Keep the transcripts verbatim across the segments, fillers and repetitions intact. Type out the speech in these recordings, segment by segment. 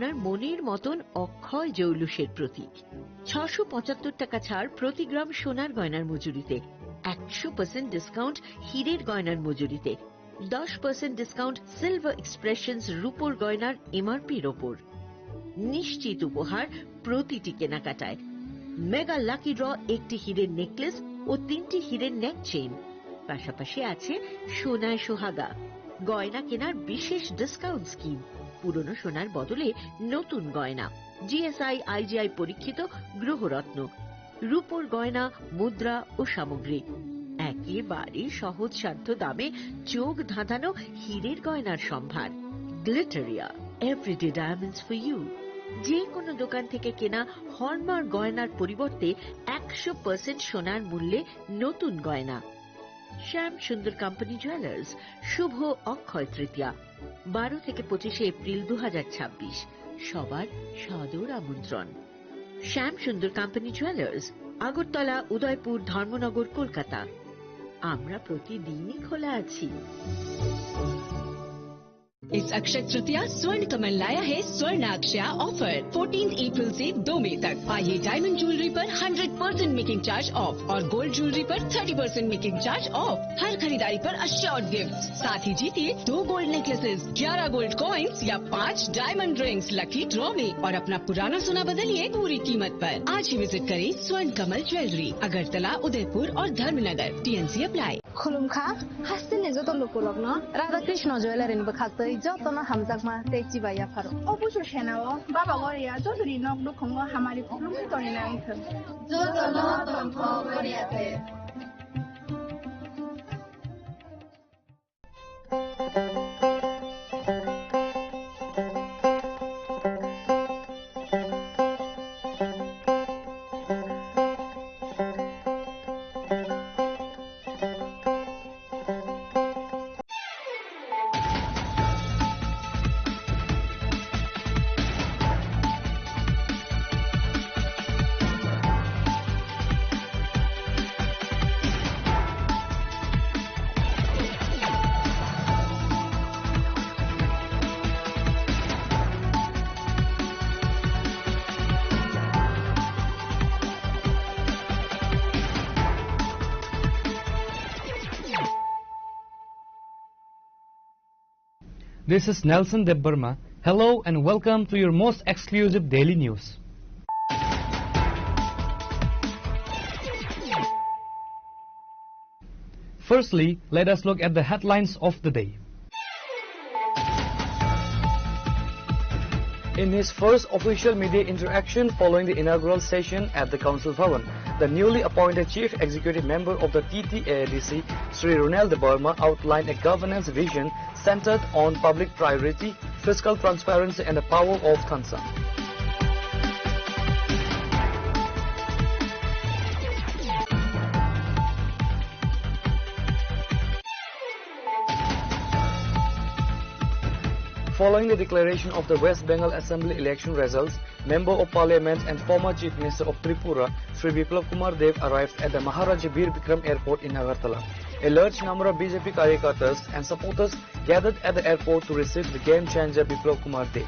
আপনার মনের মতন অক্ষয় জৌলুসের প্রতীক। ছশো পঁচাত্তর টাকা ছাড় প্রতি গ্রাম সোনার গয়নার মজুরিতে, একশো পার্সেন্ট ডিসকাউন্ট হীরের গয়নার মজুরিতে, দশ পার্সেন্ট ডিসকাউন্ট সিলভার এক্সপ্রেশনস রূপোর গয়নার এমআরপির ওপর। নিশ্চিত উপহার প্রতিটি কেনাকাটায়। মেগা লাকি ড্র, একটি হীরের নেকলেস ও তিনটি হীরের নেক চেইন। পাশাপাশি আছে সোনায় সোহাগা, গয়না কেনার বিশেষ ডিসকাউন্ট স্কিম, পুরনো সোনার বদলে নতুন গয়না, জিএসআই আইজিআই পরীক্ষিত গ্রহরত্ন, রূপোর গয়না, মুদ্রা ও সামগ্রী। একেবারে সহজসাধ্য দামে চোখ ধাঁধানো হীরের গয়নার সম্ভার। Glitteria, everyday diamonds for you. যে কোনো দোকান থেকে কেনা হলমার্ক গয়নার পরিবর্তে একশো পার্সেন্ট সোনার মূল্যে নতুন গয়না। শ্যাম সুন্দর কোম্পানি জুয়েলার্স, শুভ অক্ষয় তৃতীয়া, বারো থেকে পঁচিশে এপ্রিল দুই হাজার ছাব্বিশ। সবার সাদর আমন্ত্রণ। শ্যাম সুন্দর কোম্পানি জুয়েলার্স, আগরতলা, উদয়পুর, ধর্মনগর, কলকাতা। আমরা প্রতিদিনই খোলা আছি। इस अक्षय तृतीया स्वर्ण कमल लाया है स्वर्ण अक्षया ऑफर। फोर्टीन अप्रैल से दो मई तक। आइए डायमंड ज्वेलरी पर hundred percent making charge off और गोल्ड ज्वेलरी पर thirty percent making charge off. हर खरीदारी पर अश्योर्ड गिफ्ट, साथ ही जीतिए दो गोल्ड नेकलेसेस, ग्यारह गोल्ड कॉइन्स या पाँच डायमंड रिंग्स लकी ड्रॉ में और अपना पुराना सोना बदलिए पूरी कीमत पर। आज ही विजिट करें स्वर्ण कमल ज्वेलरी, अगरतला, उदयपुर और Dharmanagar. TNC apply. Khulumkha, hasteni joto lukurokno Radha Krishna Jewellery ni bwkhaktwi jotono hamjakma tei chibai yapharo. O busu senao Baba Goria jotoni nok nukhungo hamari khulumwi tongwi nangthwng. Jotono tongthok Goria te. This is Nelson Debbarma. Hello and welcome to your most exclusive daily news. Firstly, let us look at the headlines of the day. In his first official media interaction following the inaugural session at the Council Bhavan, the newly appointed Chief Executive Member of the T T A A D C, Shri Ronald Debbarma, outlined a governance vision centered on public priority, fiscal transparency, and the power of Thansa. Following the declaration of the West Bengal Assembly election results, Member of Parliament and former Chief Minister of Tripura, Shri Biplab Kumar Deb, arrived at the Maharaja Bir Bikram Airport in Agartala. A large number of B J P karyakartas and supporters gathered at the airport to receive the game changer Biplab Kumar Deb.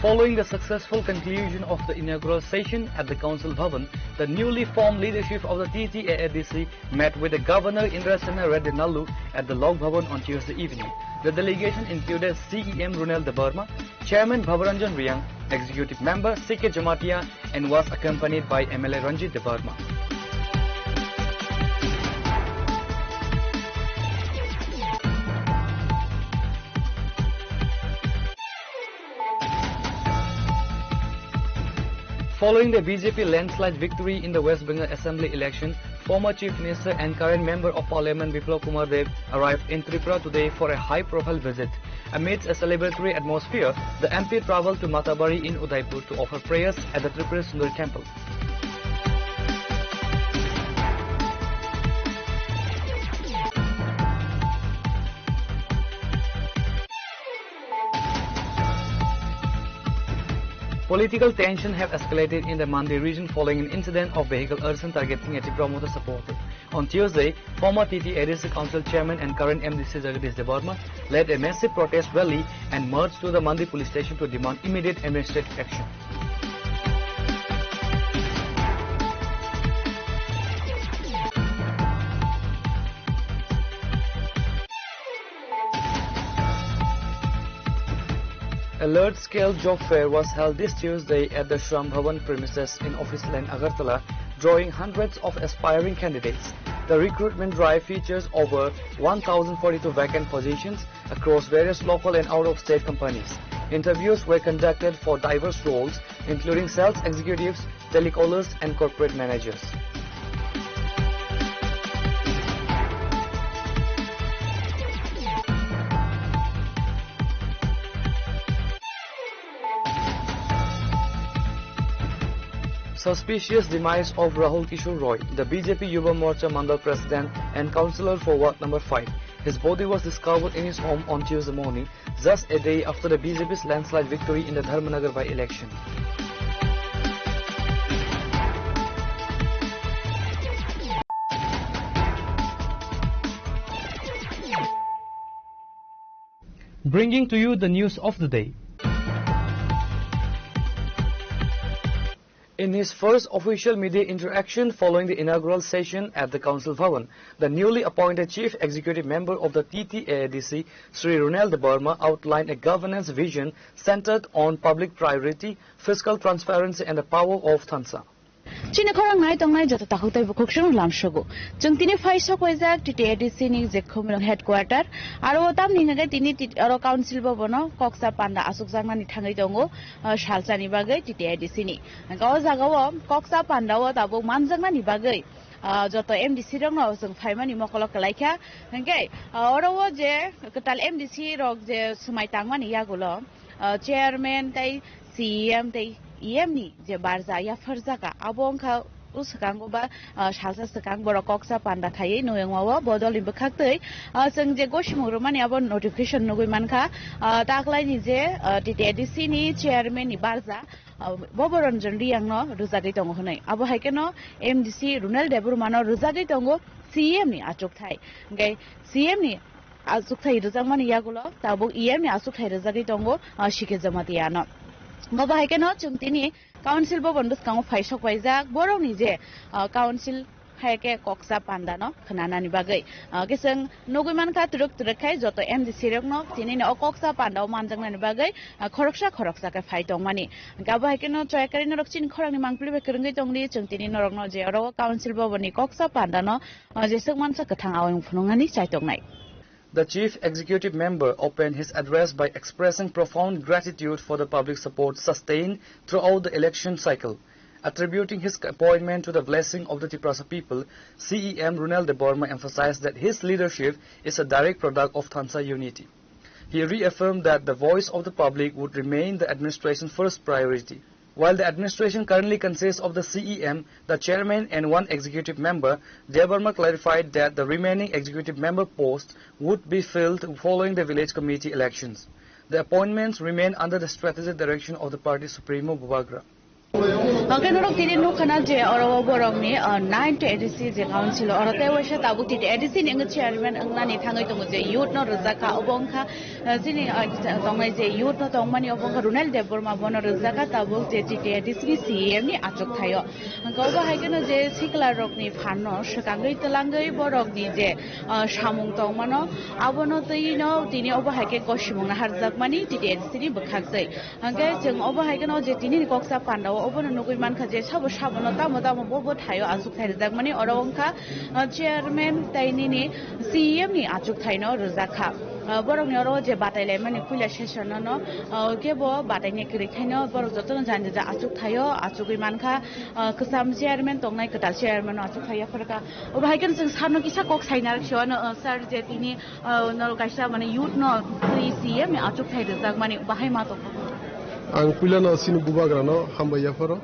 Following the successful conclusion of the inaugural session at the Council Bhavan, the newly formed leadership of the T T A A D C met with the Governor Indrasena Reddy Nallu at the Lok Bhavan on Tuesday evening. The delegation included C E M Ronald Debbarma, Chairman Bhavaranjan Reang, Executive Member C K Jamatia, and was accompanied by M L A Ranjit Debbarma. Following the B J P landslide victory in the West Bengal Assembly election, former Chief Minister and current Member of Parliament Biplab Kumar Deb arrived in Tripura today for a high-profile visit. Amidst a celebratory atmosphere, the M P travelled to Matabari in Udaipur to offer prayers at the Tripura Sundari Temple. Political tension have escalated in the Mandi region following an incident of vehicle arson targeting a Tipra Motha supporter. On Tuesday, former T T A D C Council Chairman and current M D C Jagadish Debbarma led a massive protest rally and marched to the Mandi police station to demand immediate administrative action. A large-scale job fair was held this Tuesday at the Shram Bhavan premises in Office Lane, Agartala, drawing hundreds of aspiring candidates. The recruitment drive features over one thousand forty-two vacant positions across various local and out-of-state companies. Interviews were conducted for diverse roles, including sales executives, telecallers, and corporate managers. Suspicious demise of Rahul Kishore Roy, the B J P Yuva Morcha Mandal President and Councillor for Ward Number five. His body was discovered in his home on Tuesday morning, just a day after the B J P's landslide victory in the Dharmanagar by-election. Bringing to you the news of the day. In his first official media interaction following the inaugural session at the Council Bhavan, the newly appointed Chief Executive Member of the T T A D C, Shri Runel Debbarma, outlined a governance vision centered on public priority, fiscal transparency, and the power of Thansa. Chini khorang nai tongnai joto takhuk tei bukhuk sung lamsogo. Chwng tini phai sok waijak T T A D C ni je Khumulwng headquarter. Aro o tamni hwnkhai tini tit-, aro council bobono koksa panda asukjaknani thangwi tongo, ah, salsani bagwi T T A D C ni. Hwnkhe o jaga o koksa panda o tabuk manjaknani bagwi, ah, joto M D C rokno chwng phaimani mokolo kwlaikha. Hwnkhe, ah, oro o je kwtal M D C rok je swmai tangmani yagulo, ah, chairman tei C E M tei E M ni je barja yapharjaka, abo wngkha o swkango ba, ah, salsa swkang borok koksa panda khaiwi nuyungmao bodolni bwkhaktwi, ah, chwng je gosimung rwmani abo notification nugwi mankha, ah, taklaini je, ah, T T A D C ni chairman ni barja, ah, Boboranjan Riyang no rwjagwi tongo hwnwi. Abo hai kheno M D C Runel Debbarma no rwjagwi tongo C E M ni achukthai. Hwnkhe C E M ni achukthai rwjakmani yagulo tabuk E M ni achukthai rwjagwi tongo, ah, C K Jamatia no. Bo bahai kheno chwng tini council bobono bwskango phai sok paijak, borokni je, ah, council hai khe koksa panda no khwnanani bagwi. Ah, khe chwng nugwi mankha twrwk twrwk khai joto M D C rokno tini o koksa panda o manjaknani bagwi, ah, khoroksa khoroksa khe phai tongmani. Hwnkhe abo hai kheno choyakarino rok chini khorangni mangpili bai kwrwngwi tongdi, chwng tini norokno je oro o council bobono koksa panda no, ah, jeswk mansa kwthang awai phunuknani chaitongnai. The Chief Executive Member opened his address by expressing profound gratitude for the public support sustained throughout the election cycle. Attributing his appointment to the blessing of the Tiprasa people, C E M Runel Debbarma emphasized that his leadership is a direct product of Thansa unity. He reaffirmed that the voice of the public would remain the administration's first priority. While the administration currently consists of the C E M, the chairman, and one executive member, Debbarma clarified that the remaining executive member post would be filled following the village committee elections. The appointments remain under the strategic direction of the party supremo Bubagra. Hwnkhe norok tini nukha na je oro o borokni, ah, nine to A D C je council oro tei waisa tabuk T T A D C ni wngwi chairman wngnani thangwi tongo je youth no rwjak kha, obo wngkha, ah, chini, ah, tongnai je youth no tongmani obo wngkha Runel Debbarma, bono rwjak kha tabuk je T T A D C ni C E M ni achukthai o. Hwnkhe obo hai kheno je sikla rokni phan no swkangwi twlangwi borokni je, ah, samung tongmano abono twi no tini obo hai khe kosimung naharjakmani T T A D C ni bwkhak twi. Hwnkhe chwng obo hai kheno je tini ni koksa panda o obono nugwi mankha je sabo sabono tamo tamo bo bo thaio achukthai rwjakmani oro wngkha, ah, chairman tei nini C E M ni achukthai no rwjak kha. Ah, borokni oro je batai laimani puila session no, no, ah, kebo batai ni kwrwi khaino borok jotono jani ja achukthaio achugwi mankha, ah, kwcham chairman tongnai kwtal chairman no achukthai yaphar kha. Obo hai kheno chwng sir no kisa kok sai narwk sio no, ah, sir je tini, ah, norok kaisa mane youth no twi C E M ni achukthai rwjakmani bahai ma tongkha. Ang puilano chini bubagrano hambai yapharo.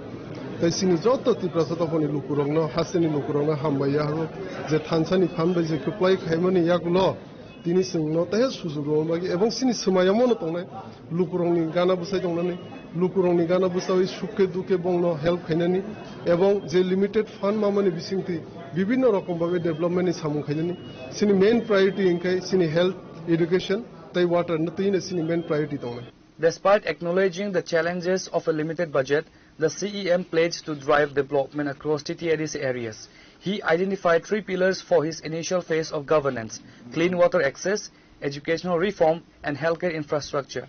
Tei chini joto Tiprasa dophani lukurokno, hasteni lukurokno hambai yapharo. Je thansani phan bai je kwplai khaimani yagulo, Tini chwngno tei sujurno bagwi ebong chini swmai omono tongnai, lukurokni gana bwsai tongnani, lukurokni gana bwsawi sukhe dukhe bongno help khainani, ebong je limited fund mamani bisingtwi bibinno rokom bagwi development ni samung khainani. Chini main priority hinkhe chini health, education tei water no twino chini main priority tongnai. Despite acknowledging the challenges of a limited budget, the C E M pledged to drive development across T T A D C areas. He identified three pillars for his initial phase of governance: clean water access, educational reform, and healthcare infrastructure.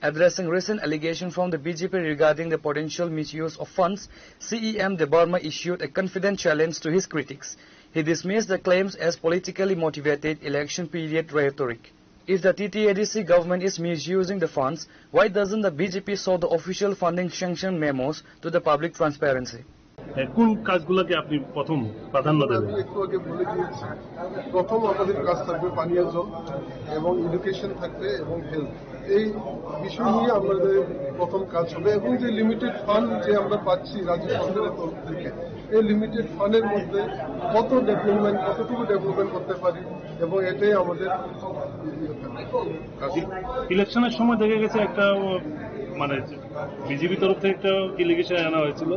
Addressing recent allegations from the B J P regarding the potential misuse of funds, C E M Debbarma issued a confident challenge to his critics. He dismissed the claims as politically motivated election period rhetoric. If the T T A D C government is misusing the funds, why doesn't the B J P show the official funding sanction memos to the public transparency? এ, কোন কাজগুলোকে আপনি প্রথম প্রাধান্য আমি দেবেন? একটু আগে বলে দিয়েছি, প্রথম আমাদের কাজ থাকবে পানীয় জল এবং এডুকেশন থাকবে এবং হেলথ। এই বিষয় নিয়ে আমাদের প্রথম কাজ হবে এবং যে লিমিটেড ফান্ড যে আমরা পাচ্ছি রাজ্য সরকারের তরফ থেকে, এই লিমিটেড ফান্ডের মধ্যে কত ডেভেলপমেন্ট, কতটুকু ডেভেলপমেন্ট করতে পারি এবং এটাই আমাদের কাজ। ইলেকশনের সময় দেখা গেছে একটা, ও, মানে, বিজেপি তরফ থেকে একটা এলিগেশন আনা হয়েছিল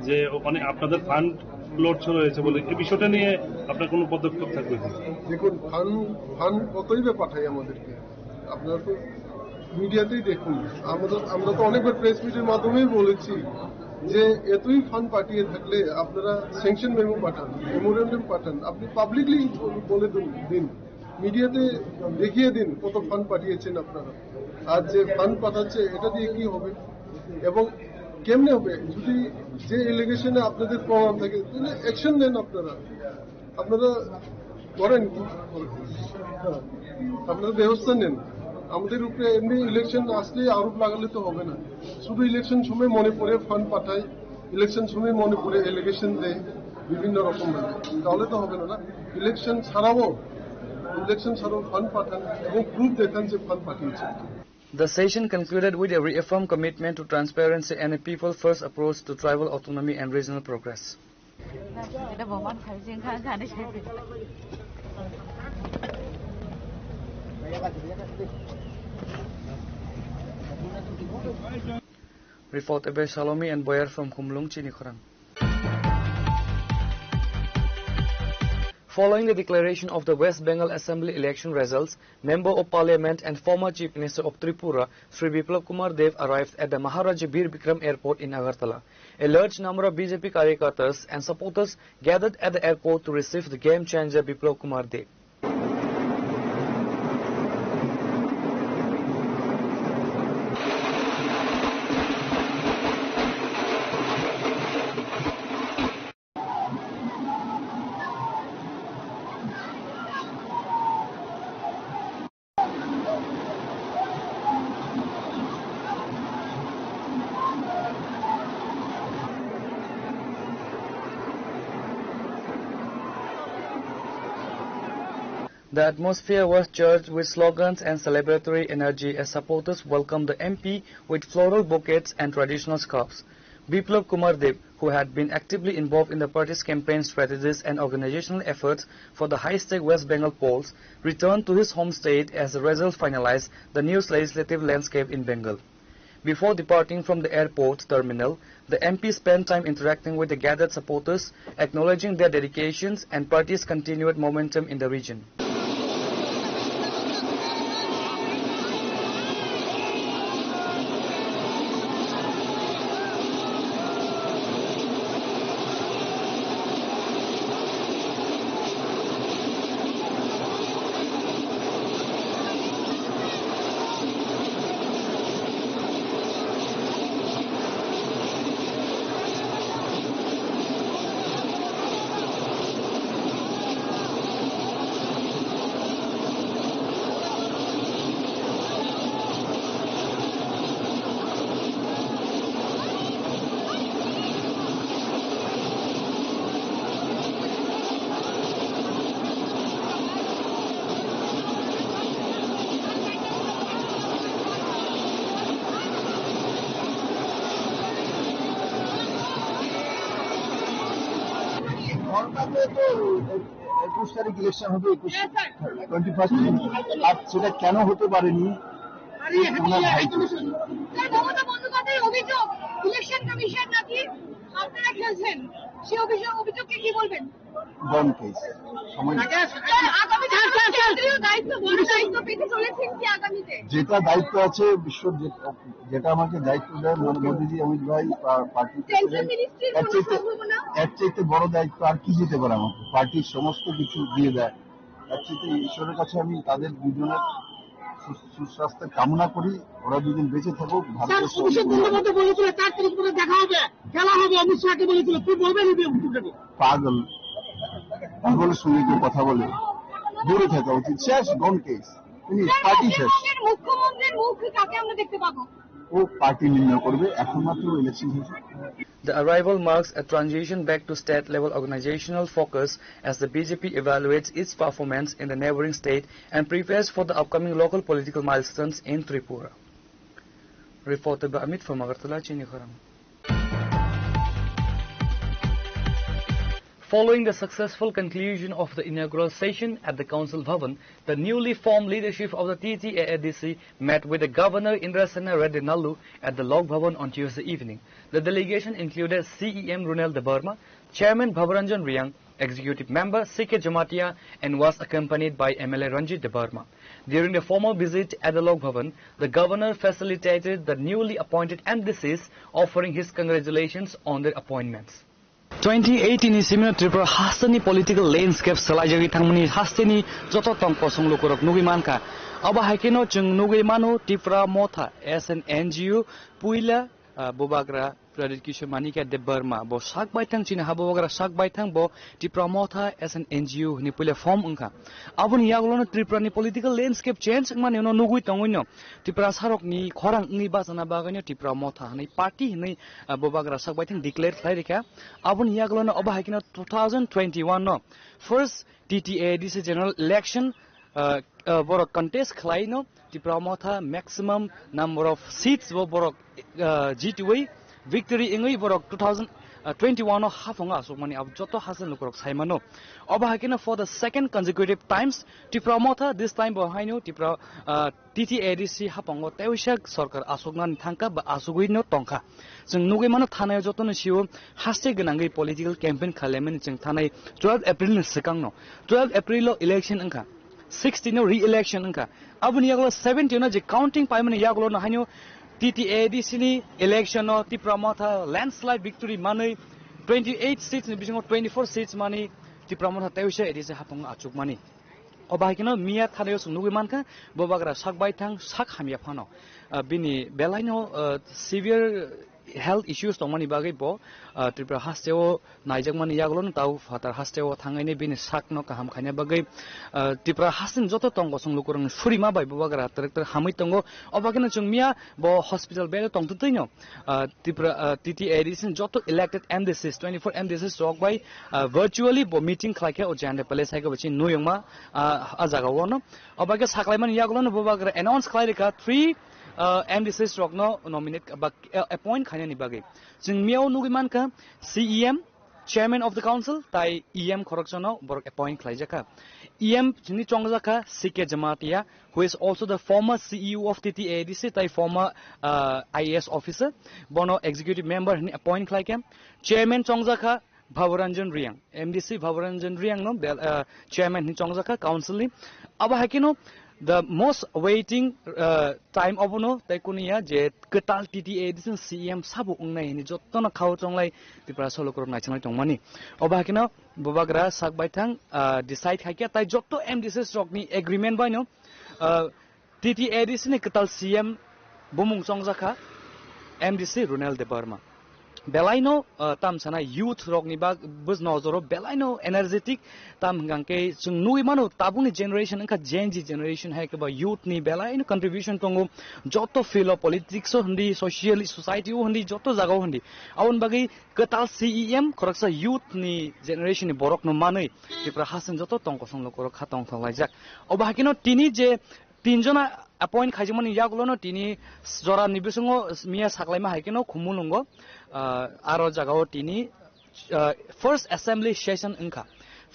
যে ওখানে আপনাদের ফান্ড লড়ছড় হয়েছে বলে। এই বিষয়টা নিয়ে আপনার কোনো পদক্ষেপ থাকবে কি? দেখুন, ফান্ড, ফান্ড কতই বা পাঠাই আমাদেরকে, আপনারা তো মিডিয়াতেই দেখুন। আমরা, আমরা তো অনেকবার প্রেস মিটের মাধ্যমেই বলেছি যে এতই ফান্ড পাঠিয়ে থাকলে আপনারা স্যাংশন মেমো পাঠান, মেমোরেন্ডাম পাঠান, আপনি পাবলিকলি বলে দিন, দিন, মিডিয়াতে দেখিয়ে দিন কত ফান্ড পাঠিয়েছেন আপনারা। আর যে ফান্ড পাঠাচ্ছে, এটা দিয়ে কি হবে এবং কেমনে হবে? যদি যে এলিগেশনে আপনাদের প্রমাণ থাকে, তাহলে অ্যাকশন নেন আপনারা। আপনারা করেন কি? আপনারা ব্যবস্থা নেন। আমাদের উপরে এমনি ইলেকশন আসলে আরোপ লাগালে তো হবে না। শুধু ইলেকশন সময় মনে পড়ে ফান্ড পাঠায়, ইলেকশন সময় মনে পড়ে এলিগেশন দেয় বিভিন্ন রকম ভাবে, তাহলে তো হবে না, না? ইলেকশন ছাড়াও, ইলেকশন ছাড়াও ফান্ড পাঠান এবং প্রুফ দেখান যে ফান্ড পাঠিয়েছে। The session concluded with a reaffirmed commitment to transparency and a people-first approach to tribal autonomy and regional progress. এটা বোমান খাইছে, এখানে খানে খাইছে। Report by Salomi and Boyer from Khumlung, Chini Khorang. Following the declaration of the West Bengal Assembly election results, Member of Parliament and former Chief Minister of Tripura, Shri Biplab Kumar Deb, arrived at the Maharaja Bir Bikram Airport in Agartala. A large number of B J P karyakartas and supporters gathered at the airport to receive the game changer Biplab Kumar Deb. The atmosphere was charged with slogans and celebratory energy as supporters welcomed the M P with floral bouquets and traditional scarves. Biplab Kumar Deb, who had been actively involved in the party's campaign strategies and organizational efforts for the high-stake West Bengal polls, returned to his home state as the results finalized the new legislative landscape in Bengal. Before departing from the airport terminal, the M P spent time interacting with the gathered supporters, acknowledging their dedications and party's continued momentum in the region. একুশ তারিখ ইলেকশন হবে, একুশ, twenty first. আর সেটা কেন হতে পারেনি, ওনার দায়িত্ব। স্যার, মমতা বন্দ্যোপাধ্যায়ের অভিযোগ, ইলেকশন কমিশন নাকি আপনারা খেলছেন, সে অভিযোগ, অভিযোগকে কি বলবেন? গন কেস। সময় স্যার, আগামী দিনে স্যার, স্যার, স্যার। কেন্দ্রীয় দায়িত্ব, বড় দায়িত্ব পেতে চলেছেন কি আগামীতে? যেটা দায়িত্ব আছে, ঈশ্বর যে-, যেটা আমাকে দায়িত্ব দেন, মানে, মোদীজি, অমিত ভাই, পা-, পার্টি সেন্ট্রাল প্রেসিডেন্ট, মিনিস্ট্রির এর কোনো চাইতে, সম্ভাবনা? এর চাইতে বড় দায়িত্ব আর কি দিতে পারে আমাকে? পার্টির সমস্ত কিছু দিয়ে দেয়। এর চাইতে ঈশ্বরের কাছে আমি তাদের দুজনের সু-, সুস্বাস্থ্যের কামনা করি। ওরা দুজন বেঁচে থাকুক, স্যার, ভারতের অভিষেক সঙ্গে। বন্দ্যোপাধ্যায় বলেছিল, "চার তারিখ পরে দেখা হবে, খেলা হবে", অমিত শাহকে বলেছিল। কি বলবেন এই বক্তব্যটাকে? পাগল, পাগলের সঙ্গে কেউ কথা বলে? দূরে থাকা উচিত। শেষ, গন কেস। ফিনিশ, স্যার, পার্টি শেষ। পশ্চিমবঙ্গের মুখ্যমন্ত্রীর মুখ কাকে আমরা দেখতে পাবো? ও পার্টি নির্ণয় করবে, এখন মাত্র ইলেকশন হয়েছে। The arrival marks a transition back to state-level organizational focus as the B J P evaluates its performance in the neighboring state and prepares for the upcoming local political milestones in Tripura. Reported by Amit from Agartala, Chini Khorang. Following the successful conclusion of the inaugural session at the Council Bhavan, the newly formed leadership of the T T A A D C met with the Governor Indrasena Reddy Nallu at the Lok Bhavan on Tuesday evening. The delegation included C E M Runal Debbarma, Chairman Bhavaranjan Reang, Executive Member C K Jamatia, and was accompanied by M L A Ranjit Debbarma. During the formal visit at the Lok Bhavan, the Governor facilitated the newly appointed M D Cs, offering his congratulations on their appointments. Twenty eighteen ni simino Tripura hasteni political landscape swlaijagwi thangmani hasteni joto tong kosong lukurok nugwi mankha. Abo hai kheno chwng nugwi mano Tipra Motha as an N G O puila, ah, Bubagra Pradyut Kishore Manikya Debbarma bo sak baithang chini ha Bubagra sak baithang bo Tipra Motha as an N G O hwnwi puila form wngkha. Aboni yagulono Tripura ni political landscape change wngmani uno nugwi tongwino Tiprasarokni khorang wngwi bachana bagwino Tipra Motha hwnwi party hwnwi, ah, Bubagra sak baithang declare khlai rikha. Aboni yagulono obo hai kheno two thousand twenty-one no first T T A D C general election, ah, ah, borok contest khlaino Tipra Motha maximum number of seats bo borok, ah, jitwi victory wngwi borok two thousand twenty-one o haphongo aswkmani abo joto haste lukurok saimano. Obo hai kheno for the second consecutive times Tipra Motha, this time bo haino Tipra, ah, T T A D C haphongo teisa sorkar aswknani thangkha ba aswgwino tongkha. Chwng nugwi mano thanai jotono sio haste gwnangwi political campaign khailaimani chwng thanai twelve April ni swkangno. Twelve April o election wngkha. Sixteen o re-election wngkha. Aboni yagulo seventeen o je counting paimani yagulono haino T T A D C ni election o Tipra Motha landslide victory manwi twenty eight seats ni bisingo twenty four seats mani Tipra Motha teisa A D C haphongo achukmani. Obo hai kheno miya thanai o chwng nugwi mankha, Bubagra sak baithang sak hamya phano. Ah, bini belaino, ah, severe health issues tongmani bagwi bo, ah, Tripura hasteo naijakmani yagulono tau phatar hasteo thangwi bini sakno kaham khaina bagwi, ah, Tripura hasteni joto tong kosong lukurokni surima bai Bubagra twrwk twrwk hamwi tongo. Obo kheno chwng miya bo hospital bed o tongtwtwino, ah, Tripura, ah, T T A D C ni joto elected M D Cs, twenty-four M D Cs rok bai, ah, virtually bo meeting khlaikha o Jayanta Palace hai khe bo chini nuyungma, ah, ah jagao no. Obo khe saklaimani yagulono Bubagra announce khlai rikha three, ah, M D Cs rokno nominate ba, ah, appoint khainani bagwi. Chwng miyao nugwi mankha C E M, Chairman of the Council, tai E M khoroksano borok appoint khlaijakha. E M chini chongjakha C K Jamatia, who is also the former C E O of T T A D C, tai former, ah, I A S officer. Bono executive member hwnwi appoint khlaikha. Chairman chongjakha Bhabaranjan Reang, M D C Bhabaranjan Reang no bel-, ah, chairman hwnwi chongjakha council ni. Abo hai kheno the most waiting, ah, time obono tai kuniya je kwtal T T A D C ni C E M sabo wngnai hwnwi jotono khao chonglai Tripura solokrok naichanglai tongmani. Obo hai kheno Bubagra sak baithang, ah, decide khaikha tai joto M D Cs rokni agreement baino, ah, T T A D C ni kwtal C M bumung chongjakha M D C Runal Debbarma. Belaino, ah, tam sana youth rokni bag-, bus nojoro belaino energetic, tam hwnkha khe chwng nugwi mano tabukni generation wngkha Gen Z generation hai khe ba youth ni belaino contribution tongo, joto field o politics o hindi, socially society o hindi, joto jaga o hindi. Aboni bagwi kwtal C E M khoroksa youth ni generation ni borok no manwi Tripura hasteni joto tong kosong lukurok kha tong thok laijak. Obo hai kheno tini je tin jona appoint khaijakmani yagulono tini jora ni bisingo miya saklaima hai kheno Khumulwngo, ah, aro jagao tini, ah, first assembly session wngkha.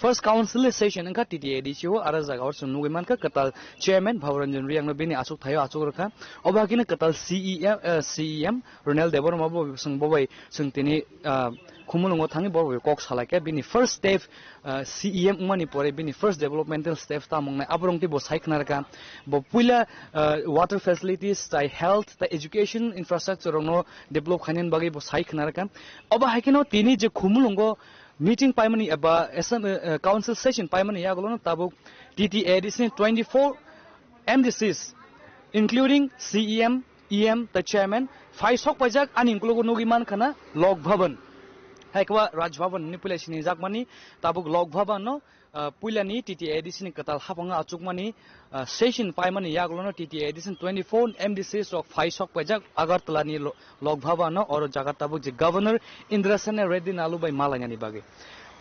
First council session wngkha T T A D C o, aro jaga o chwng nugwi mankha kwtal chairman Bhabaranjan Riyang no bini achuk thaio achuk rwkha. Obo hakhe no kwtal C E M, eh, C E M Ronel Debbarma bo chwng bo bai chwng tini, ah, Khumulwngo thangwi bo bai kok salaikha. Bini first step, ah, C E M wngmani pore bini first developmental step tamo wngnai aborok tei bo sai khna rwkha. Bo puila, ah, water facilities, tai health, tai education infrastructure rokno develop khainani bagwi bo sai khna rwkha. Obo hai kheno tini je Khumulwngo meeting paimani eba assem-, eh, eh, council session paimani yagulono tabuk T T A D C ni twenty-four M D Cs, including C E M, E M, tei chairman, phai sok paijak ani ukologo nugwi mankha na Lok Bhavan. Hai khe ba Raj Bhavan ni puila sini jakmani tabuk Lok Bhavan no, ah, puilani T T A D C ni kwtal haphango achukmani, ah, session paimani yagulono T T A D C ni twenty-four M D Cs rok phai sok paijak Agartala ni Lo-, Lok Bhavan no oro jaga tabuk je Governor Indrasena Reddy Nalu bai malainani bagwi.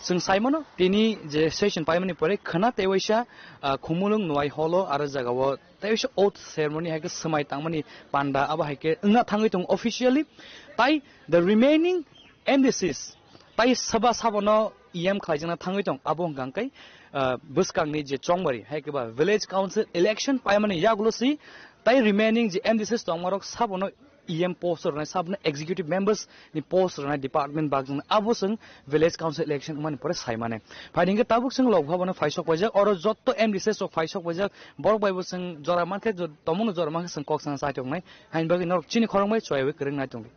Chwng saimano tini je session paimani pore khwna tei waisa, ah, Khumulwng Nwai Hall o aro jaga o tei waisa oath ceremony hai khe swmai tangmani panda abo hai khe wngna thangwi tongo officially. Tai the remaining M D Cs tai saba sabono E M khlaijakna thangwi tong abo hwnkha hwnkhe, ah, bwskangni je chongmari hai khe ba village council election paimani yagulo si tai remaining je M D Cs tongmarok sabono E M post rwnai, sabno executive members ni post rwnai department bakjwng abo chwng village council election wngmani pore saimane. Phaidi hwnkhe tabuk chwng Lok Bhavan o phai sok paijak, oro jotto M D C rok phai sok paijak, borok bai bo chwng jora mankhe jo-, tomungno jora mankhe chwng kok sana chai tongnai. Haini bagwi norok chini khorang bai chwaiwi kwrwng nai tongdi.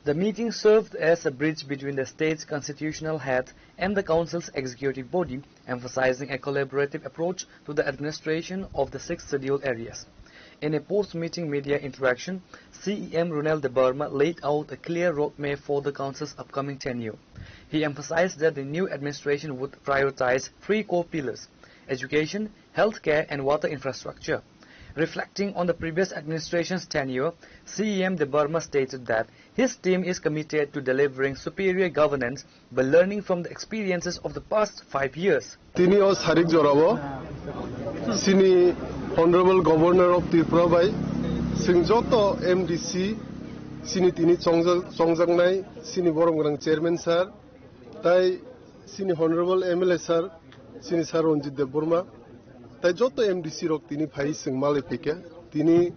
The meeting served as a bridge between the state's constitutional head and the council's executive body, emphasizing a collaborative approach to the administration of the Sixth Schedule areas. In a post-meeting media interaction, C E M Ronel Debbarma laid out a clear roadmap for the council's upcoming tenure. He emphasized that the new administration would prioritize three core pillars: education, healthcare, and water infrastructure. Reflecting on the previous administration's tenure, C E M Debbarma stated that his team is committed to delivering superior governance by learning from the experiences of the past five years. Tini o sarik jorao chini Honorable Governor of Tripura bai chwng joto M D C, chini tini chongjak-, chongjaknai chini borom gwnang Chairman sir, tai chini Honorable M L A sir, chini sir Ranjit Debbarma, tai joto M D C rok tini phai chwng malai phaikha. Tini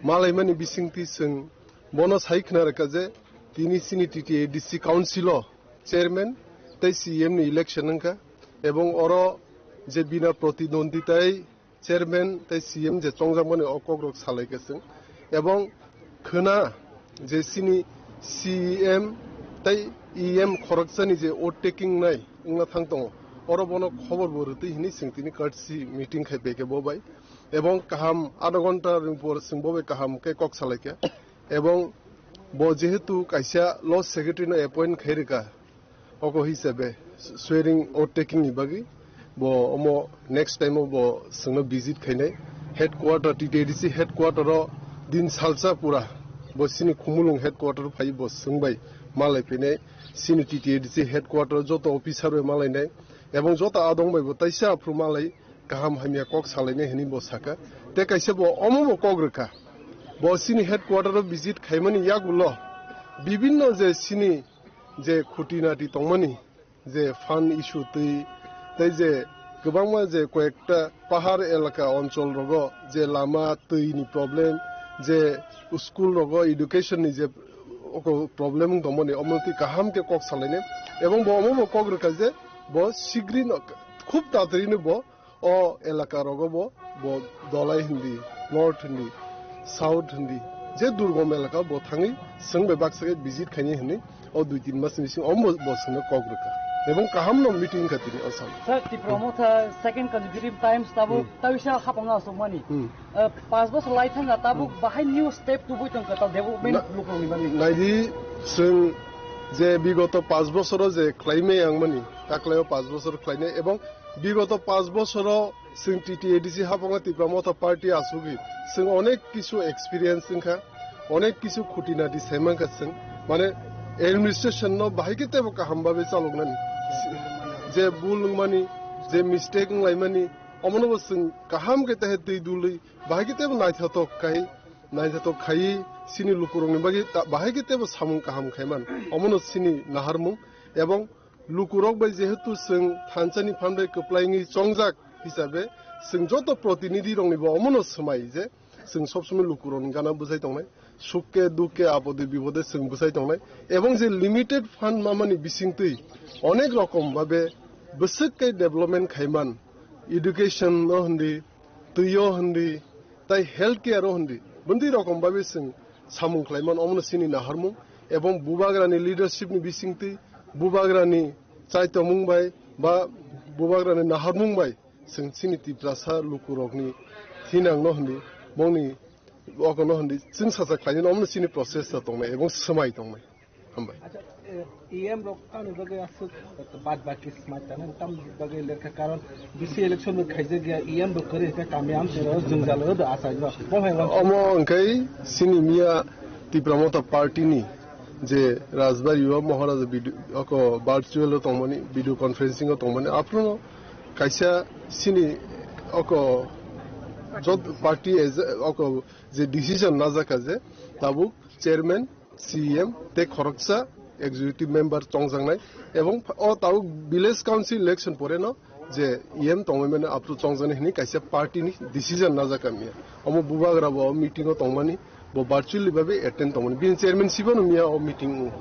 malaimani bisingtwi chwng bono sai khna rwkha je tini chini T T A D C council o chairman tei C E M ni election wngkha, ebong oro je bina protidwandi tai chairman tei C E M je chongjakmani o kokrok salaikha chwng, ebong khwna je chini C E M tei E M khoroksani je oath taking nai wngna thang tongo, oro bono khobor bo rwtwi hinwi chwng tini courtesy meeting khai phaikha bo bai, ebong kaham adha ghonta ni por chwng bo bai kaham khe kok salaikha. Ebong bo jehetu kaisa law secretary no appoint khai rwkha, oko hisabe swearing oath taking ni bagwi bo omo next time o bo chwngno visit khainai headquarter, T T A D C headquarter o din salsa pura bo chini Khumulwng headquarter o phai bo chwng bai malai phainai, chini T T A D C headquarter o joto officer bai malainai ebong joto adong bai bo taisa aphuru malai kaham hamya kok salainai hinwi bo sakha. Tei kaisa bo omo bo kok rwkha, bo chini headquarter o visit khaimani yagulo bibinno je chini je khuti nati tongmani, je fund issue twi, tei je kwbangma je koyekta pahar elaka onchol rogo je lama twi ni problem, je school rogo education ni je oko problem wng tongmani, omo twi kaham khe kok salainai. Ebong bo omo bo kok rwkha je bo sigrino khub tatari no bo o elaka rogo bo, bo Dholai hindi, North hindi, South hindi, je durgom elaka bo thangwi chwng bai baksa khe visit khainai hinwi o dui tin mas ni bisingo omo bo, bo chwngno kok rwkha. Ebong kaham no meeting kha tini o sal. Sir, Tipra Motha second consecutive times tabuk Hmm. taisa hapang asukmani. Hmm. Uh, pas bosor lai thangkha tabuk Hmm. bahai new step tubui tongkha ta development Na-, lukurokni bagwi. Naidi chwng je bigoto pas bosoro je khlaimai ang mani, taklaio pas bosor khlainai ebong bigoto pas bosoro chwng T T A D C haphanga Tipra Motha Party asugwi chwng onek kisu experience wngkha, onek kisu khuti nati saimankha chwng, mane administration no bahai khe teibo kaham babe chaloknani, je bul wngmani, je mistake wnglaimani, omono bo chwng kaham khe tehe twi dului bahai khe teibo naithothok khai, naithothok khai chini lukurokni bagwi ta-, bahai khe teibo samung kaham khaiman, omono chini naharmung. Ebong Lukurok bai jehetu chwng thansa ni phan bai kwplai wngwi chongjak hisabe, chwng joto protinidhi rok ni bo omono swmai je chwng sob somoi lukurok ni gana bwchai tongnai, suk ke duk ke apode bipode chwng bwchai tongnai, ebong je limited fund mamani bisingtwi onek rokom babe bwswk ke development khaiman, education no hindi, twi o hindi, tai health care o hindi, bwndwi rokom babe chwng samung khlaiman, omono chini naharmung, ebong bubagrani leadership ni bisingtwi, bubagrani chaitomung bai ba bubagrani naharmung bai chwng chini Tiprasa lukurokni thinangno hindi, bongni okono hindi chwng sacha khlainani, omono chini process ta tongnai ebong swmai tongnai. Hambai. Acha, eh, E M rok tamni bagwi aswk bad baki swmai tangmani, tamni bagwi lekha karon B C election bo khaijak ya, E M bo kwrwi hwnkhe kami amchairo jwngjal o do achaino. Bo hai wang- Omo hwnkhe chini miya Tipra Motha Party ni je Rajbari o Maharaja video, oko virtual o tongmani, video conferencing o tongmani, aphuru kaisa chini oko jot party as oko je decision najak kha je tabuk chairman, C E M tei khoroksa executive member chongjaknai, ebong o tabuk village council election pore no je E M tongmani aphuru chongjaknai hwnwi kaisa party ni decision najak kha miya. Omo bubagra bo meeting o tongmani, bo virtually babe attend tongmani. Bini chairman sibo no miya o meeting o.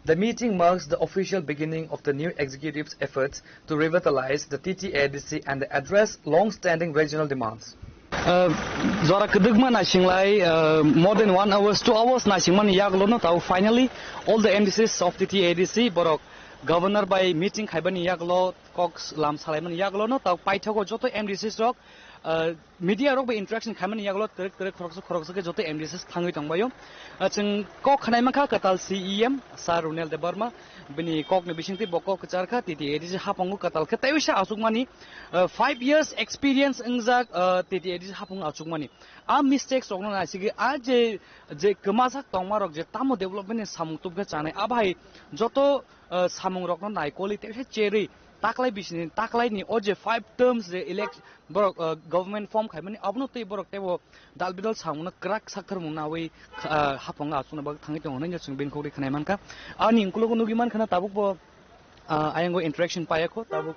The meeting marks the official beginning of the new executive's efforts to revitalize the T T A D C and address long-standing regional demands. Uh, jora kwdwkma naisinglai, uh, more than one hours, two hours naisingmani yagulo no tau finally all the M D Cs of T T A D C borok governor bai meeting khaibani yagulo kok lam salaimani yagulo no tau paithago joto M D Cs rok, uh, media rok bai interaction khaimani yagulo twrwk twrwk khoroksa khoroksa khe joto M D Cs thangwi tongbaio. Uh, chwng kok khnai mankha kwtal C E M Sir Runal Debbarma, bini kokni bisingtwi bo kok kwchar kha T T A D C haphango kwtal khe tei uisa achukmani, uh, five years experience wngjak, uh, T T A D C haphango achukmani. A mistakes rokno naisigwi a je, je kwmajak tongma rok je tamo development ni samung tubkhe chanai, a bai joto, uh, samung rokno naikoli tei uisa cherwi taklai bisini taklaini o je five terms je elect-, borok, uh, government form khaimani abono tei borok teibo dal bidal samungno kwrak sakharmung nawi, uh, haphango achukna bagwi thangwi tongo hinwi chwng bini khokri khnai mankha. Ani ukologo nugwi mankha na tabukbo, uh, ayang o interaction paiya kho tabuk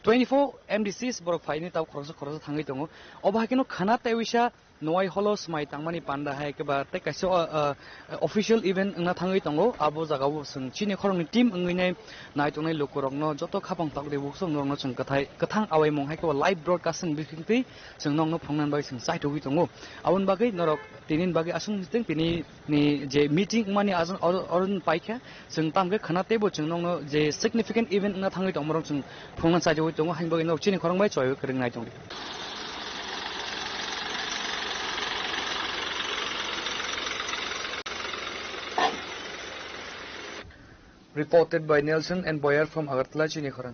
twenty-four M D Cs borok phaini tabuk khoroksa khoroksa thangwi tongo. Obo hai kheno khana tei uisa Nwai holo swmai tangmani panda hai khe ba tei kaisa, o, o, official event wngna thangwi tongo. Abo jagao chwng chini khoroknwi team wngwi nai nai tongnai lukurokno joto khapang tok ribuk song norokno chwng kwthai kwthang awaimung hai khe ba live broadcasting bisingtwi chwng nokno phunuknani bagwi chwng chaithogwi tongo. Aboni bagwi norok tini bagwi aswk tini ni je meeting wngmani ajon-, oro-, oroni paikha. Chwng tamkhe khana teibo chwng nokno je significant event wngna thangwi tongmorok chwng phunukna chaijagwi tongo, haini bagwi norok chini khorang bai chwaiwi kwrwng nai tongdi. Reported by Nelson and Boyer from Agartala, chini khorang.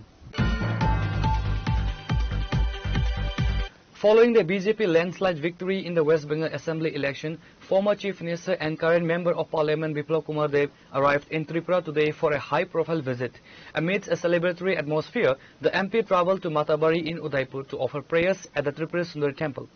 Following the B J P landslide victory in the West Bengal Assembly election, former Chief Minister and current Member of Parliament Biplab Kumar Deb arrived in Tripura today for a high-profile visit. Amidst a celebratory atmosphere, the M P traveled to Matabari in Udaipur to offer prayers at the Tripura Sundari Temple.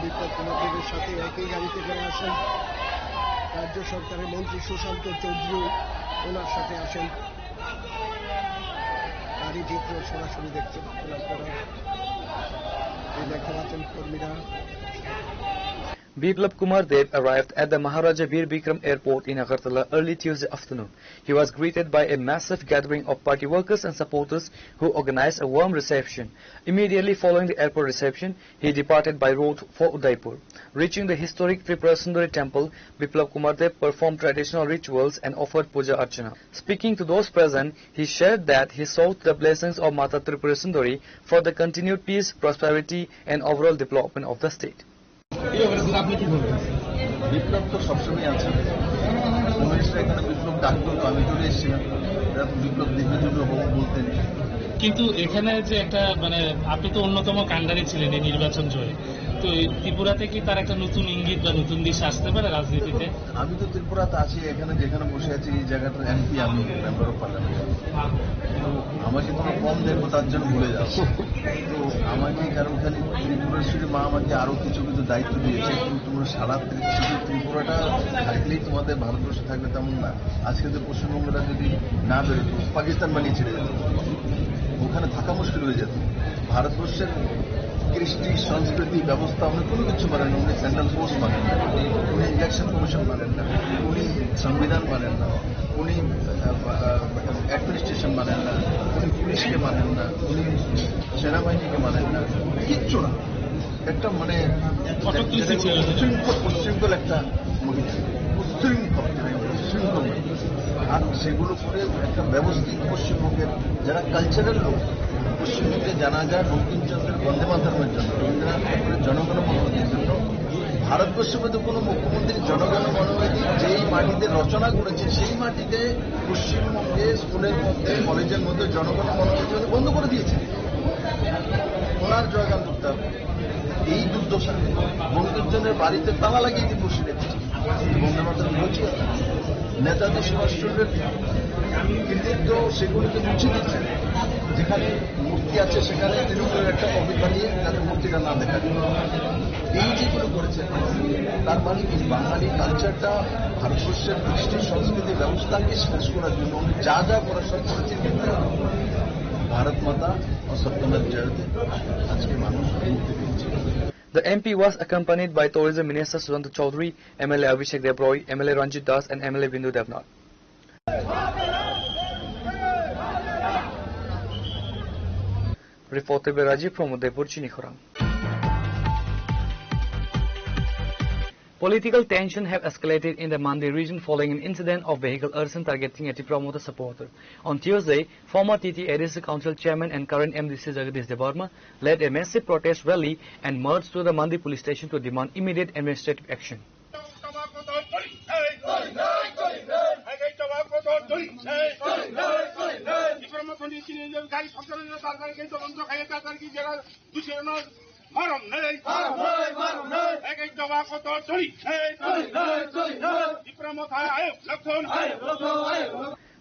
Biplab কুমার দেবের সাথে একই গাড়িতে করে আসেন রাজ্য সরকারের মন্ত্রী সুশান্ত চৌধুরী, ওনার সাথে আসেন। গাড়ি চিত্র সরাসরি দেখতে পাচ্ছেন আপনারা। এই দেখতে পাচ্ছেন কর্মীরা। Biplab Kumar Deb arrived at the Maharaja Bir Bikram Airport in Agartala early Tuesday afternoon. He was greeted by a massive gathering of party workers and supporters who organized a warm reception. Immediately following the airport reception, he departed by road for Udaipur. Reaching the historic Tripura Sundari temple, Biplab Kumar Deb performed traditional rituals and offered puja archana. Speaking to those present, he shared that he sought the blessings of Mata Tripura Sundari for the continued peace, prosperity, and overall development of the state. এই অবস্থায় আপনি কি বলবেন? বিপ্লব তো সবসময় আছে। কমিউনিস্টরা এখানে বিপ্লব ডাকতো, তো আমি চলে এসেছিলাম। এরা তো বিপ্লব দেখলে দুটো হবো বলতেন। কিন্তু এখানে যে একটা, মানে, আপনি তো অন্যতম কাণ্ডারি ছিলেন এই নির্বাচন জয়ে। তো এই ত্রিপুরাতে কি তার একটা নতুন ইঙ্গিত বা নতুন দিশা আসতে পারে রাজনীতিতে? আমি তো ত্রিপুরাতে আছি, এখানে যেখানে বসে আছি এই জায়গাটার এমপি আমি, মেম্বার অফ পার্লামেন্ট। তো আমাকে কোনো কম দেখবো তার জন্য ভুলে যাবো। তো আমাকে কারণ খালি ত্রিপুরার শুধু মা আমাকে আরো কিছু কিছু দায়িত্ব দিয়েছে, কিন্তু তোমরা সারা ত্রি-, শুধু ত্রিপুরাটা থাকলেই তোমাদের ভারতবর্ষ থাকবে তেমন না। আজকে তো পশ্চিমবঙ্গটা যদি না বেরোতো, পাকিস্তান বানিয়ে ছেড়ে যেত, ওখানে থাকা মুশকিল হয়ে যেত। ভারতবর্ষের কৃষ্টি সংস্কৃতি ব্যবস্থা উনি কোনো কিছু মানেন না, উনি সেন্ট্রাল ফোর্স মানেন না, উনি ইলেকশন কমিশন মানেন না, উনি সংবিধান মানেন না, উনি অ্যাডমিনিস্ট্রেশন মানেন না, উনি পুলিশকে মানেন না, উনি সেনাবাহিনীকে মানেন না, কিচ্ছু না। একটা মানে অশক্তি সৃষ্টি হয়েছে। উচ্ছৃঙ্খল, উচ্ছৃঙ্খল একটা মহিলা, উচ্ছৃঙ্খল, উচ্ছৃঙ্খল মহিলা। আর সেগুলো করে একটা ব্যবস্থিত পশ্চিমবঙ্গের যারা কালচারাল লোক, পশ্চিমবঙ্গে জানা যায় বঙ্কিমচন্দ্রের বন্দে মাতরমের জন্য, রবীন্দ্রনাথ ঠাকুরের জনগণ মনোনীত জন্য। ভারতবর্ষের মধ্যে কোনো মুখ্যমন্ত্রী জনগণ মনোনীত যেই মাটিতে রচনা করেছে, সেই মাটিতে পশ্চিমবঙ্গে স্কুলের মধ্যে, কলেজের মধ্যে জনগণ মনোনীত বন্ধ করে দিয়েছে। ওনার জয়গান করতে হবে। এই দুর্দশা, বঙ্কিমচন্দ্রের বাড়িতে তালা লাগিয়ে দিয়ে বসে রেখেছে। বন্দে মাতরম বলছি, নেতাজি সুভাষচন্দ্রের কৃতিত্ব সেগুলিকে মুছে দিচ্ছে। যেখানে মূর্তি আছে সেখানে তৃণমূলের একটা কপি বানিয়ে তাদের মূর্তিটা না দেখা যায়। এই যেগুলো করেছে, তার মানে কি বাঙালি কালচারটা, ভারতবর্ষের কৃষ্টি সংস্কৃতি ব্যবস্থাকে শেষ করার জন্য উনি যা যা করার সব করেছেন, কিন্তু ভারত মাতা ও সত্যমেব জয়তে আজকে মানুষ মুক্তি পেয়েছে। The M P was accompanied by Tourism Minister Sudanta Chowdhury, M L A Abhishek Debroy, M L A Ranjit Das and M L A Bindu Debnath. Reported by Rajiv from Udaipur, Chini Khorang. Political tension have escalated in the Mandi region following an incident of vehicle arson targeting a Tipra Motha supporter. On Tuesday, former T T A D C Council Chairman and current M D C Jagadish Debbarma led a massive protest rally and marched to the Mandi police station to demand immediate administrative action.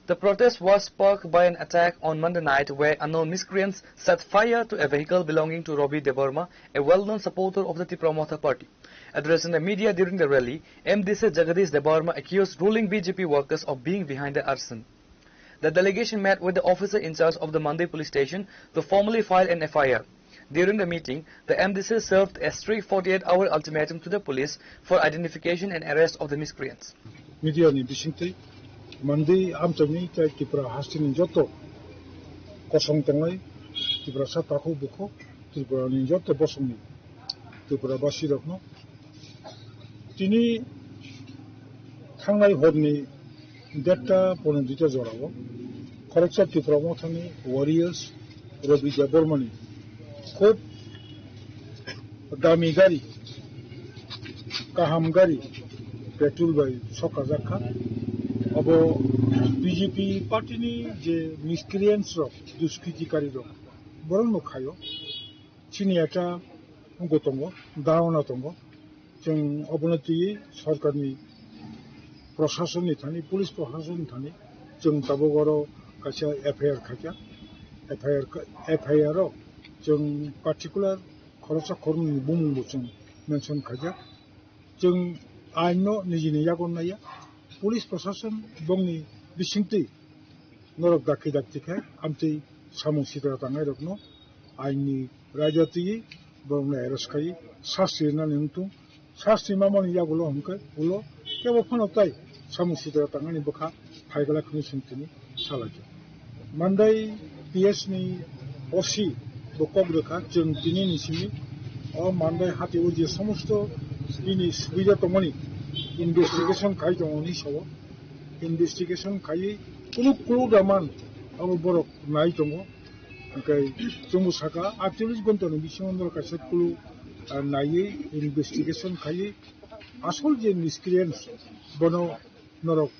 The protest was sparked by an attack on Monday night where unknown miscreants set fire to a vehicle belonging to Robi Debbarma, a well-known supporter of the Tipra Motha party. Addressing the media during the rally, M D C Jagadish Debbarma accused ruling B J P workers of being behind the arson. The delegation met with the officer in charge of the Mandi police station to formally file an F I R. During the meeting, the M D C served a strict forty-eight hour ultimatum to the police for identification and arrest of the miscreants. Media ni bisingtwi Mandi amchaini tei Tripura hasteni joto kosong tongnai Tiprasa takhuk bukhuk Tripura ni joto bosongni Tripura basirokno tini thangnai horni derta pone duita jorao khoroksa Tipra Mothani warriors Robi Debbarmani khub dami gari, kaham gari petrol bai sokajak kha. Abo B J P party ni je miscreants rok, duskritikari rok, borok no khaio. Chini ekta wngwi tongo, dhorona tongo. Chwng obono twiwi sorkarni, proshasonni thani, police proshasonni thani chwng tabuk oro kaisa F I R khaikha. F I R kha-, F I R o chwng particular khoroksa khoroknwini bumungbo chwng mention khaijak. Chwng aino nijini yago naiya. Police proshashan bongni bisingtwi norok dakti dakti khe amtwi samung sitra tangnairokno aini raida twiwi borokno arrest khaiwi sasti rwnani wngthung. Sasti mamani yagulo hwnkhe ulo kebo phano tai samung sitra tangmani bwkha phaiglak hwnwi chwng tini salaikha. Mandai P S ni O C bo kok rwkha, chwng tini ni simi o Mandai hati o je somosto bini subida tongmani investigation khai tongo hinwi sao. Investigation khaiwi kunu clue da man abo borok nai tongo. Hwnkhe chwngbo saka aitchollish ghonta ni bisingo norok kaisa clue, ah, naiwi investigation khaiwi asol je miscreants bono norok,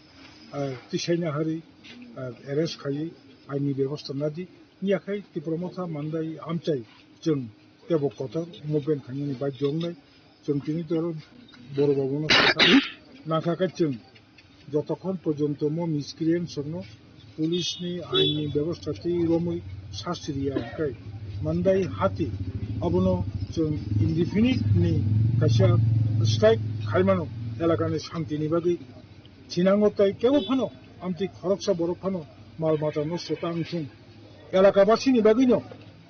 ah, tisaina hari, ah, arrest khaiwi aini bebosta nadi. Yakhai Tipra Motha Mandai amchai chwng Tebo kotor movement khainani bai jongnai. Chwng tini toro boro babuno nangkha khe chwng jotokhon porjonto mo miscreants rokno police ni ain ni bebosta twi romwi sasti riya hwnkhe mandai hati abono chwng indefinite ni kaisa strike khaimano elakani shanti ni bagwi thinango tei kebo phano amtwi khoroksa borok phano mal mata nosto tang thung elakabasini bagwino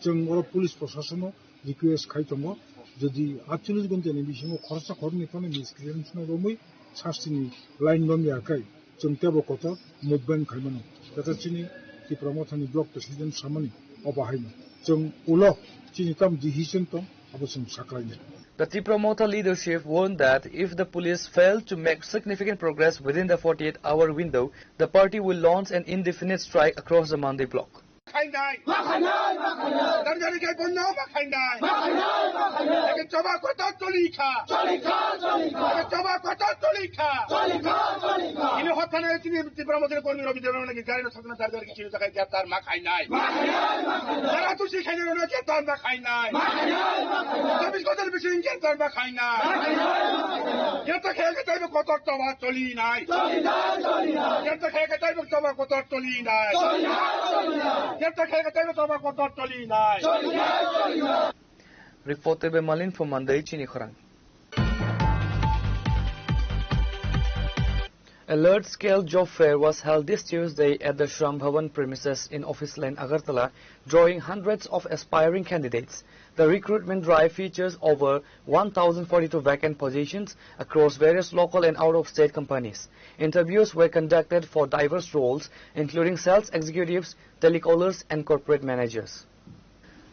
chwng oro police proshasonno request khai tongo, jodi atchollish ghonta ni bisingo khoroksa khoroknwi phano miscreants no romwi sasti ni line romya khe chwng tebo kotor movement khaimano. Tata chini Tipra Mothani block president samani obo haino chwng ulo chini tam decision tong abo chwng saklainai. The Tipra Motha leadership warned that if the police fail to make significant progress within the forty-eight hour window, the party will launch an indefinite strike across the Mandai block. Khainai. Ma khainai, ma khainai. Darjani kai bondo ma khainai. Ma khainai, ma khainai. Eke choba kotor choli kha. Choli kha, choli kha. Eke choba kotor choli kha. Choli kha, choli kha. Ini hothane chini Tipra Mothani kormi Rabi Debbarma nagi gari no thokna darjani ki chini takai greptar ma khainai. Ma khainai, ma khainai. Jara tusi khainai no greptar ma khainai. Ma khainai, ma khainai. Chobbish ghonta ni bisingo greptar ma khainai. Ma khainai, ma khainai. Greptar khe khe taibo kotor choba choli nai. Choli nai, choli nai. Greptar khe khe taibo choba kotor choli nai. Choli nai, choli nai. Greptar khe khe taibo choba kotor choli nai. Choli nai, choli nai. Reported by Malin from Mandai Chini Khorang. A large-scale job fair was held this Tuesday at the Shram Bhavan premises in Office Lane, Agartala, drawing hundreds of aspiring candidates. The recruitment drive features over one thousand forty-two vacant positions across various local and out-of-state companies. Interviews were conducted for diverse roles, including sales executives, telecallers, and corporate managers.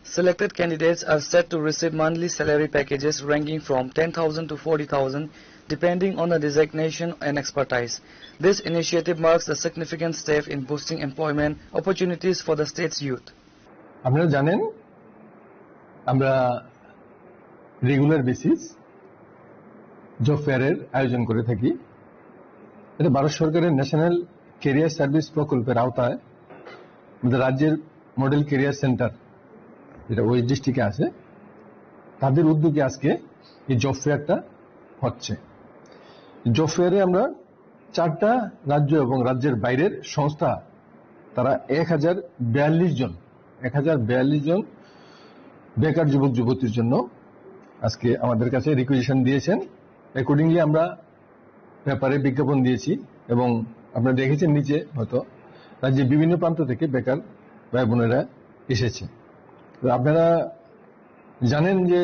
Selected candidates are set to receive monthly salary packages ranging from ten thousand to forty thousand, depending on the designation and expertise. This initiative marks a significant step in boosting employment opportunities for the state's youth. আপনারা জানেন, আমরা regular basis job ফেয়ারের আয়োজন করে থাকি। এটা ভারত সরকারের national career service প্রকল্পের আওতায় আমাদের রাজ্যের মডেল ক্যারিয়ার সেন্টার, যেটা ওয়েস্ট ডিস্ট্রিক্টে আছে, তাদের উদ্যোগে আজকে এই জব ফেয়ারটা হচ্ছে। জব ফেয়ারে আমরা চারটা রাজ্য এবং রাজ্যের বাইরের সংস্থা, তারা এক হাজার বিয়াল্লিশ জন, এক হাজার বিয়াল্লিশ জন বেকার যুবক যুবতীর জন্য আজকে আমাদের কাছে রিকুইজিশন দিয়েছেন। অ্যাকর্ডিংলি আমরা পেপারে বিজ্ঞাপন দিয়েছি এবং আপনারা দেখেছেন নিচে হয়তো রাজ্যের বিভিন্ন প্রান্ত থেকে বেকার ভাই বোনেরা এসেছে। তো আপনারা জানেন যে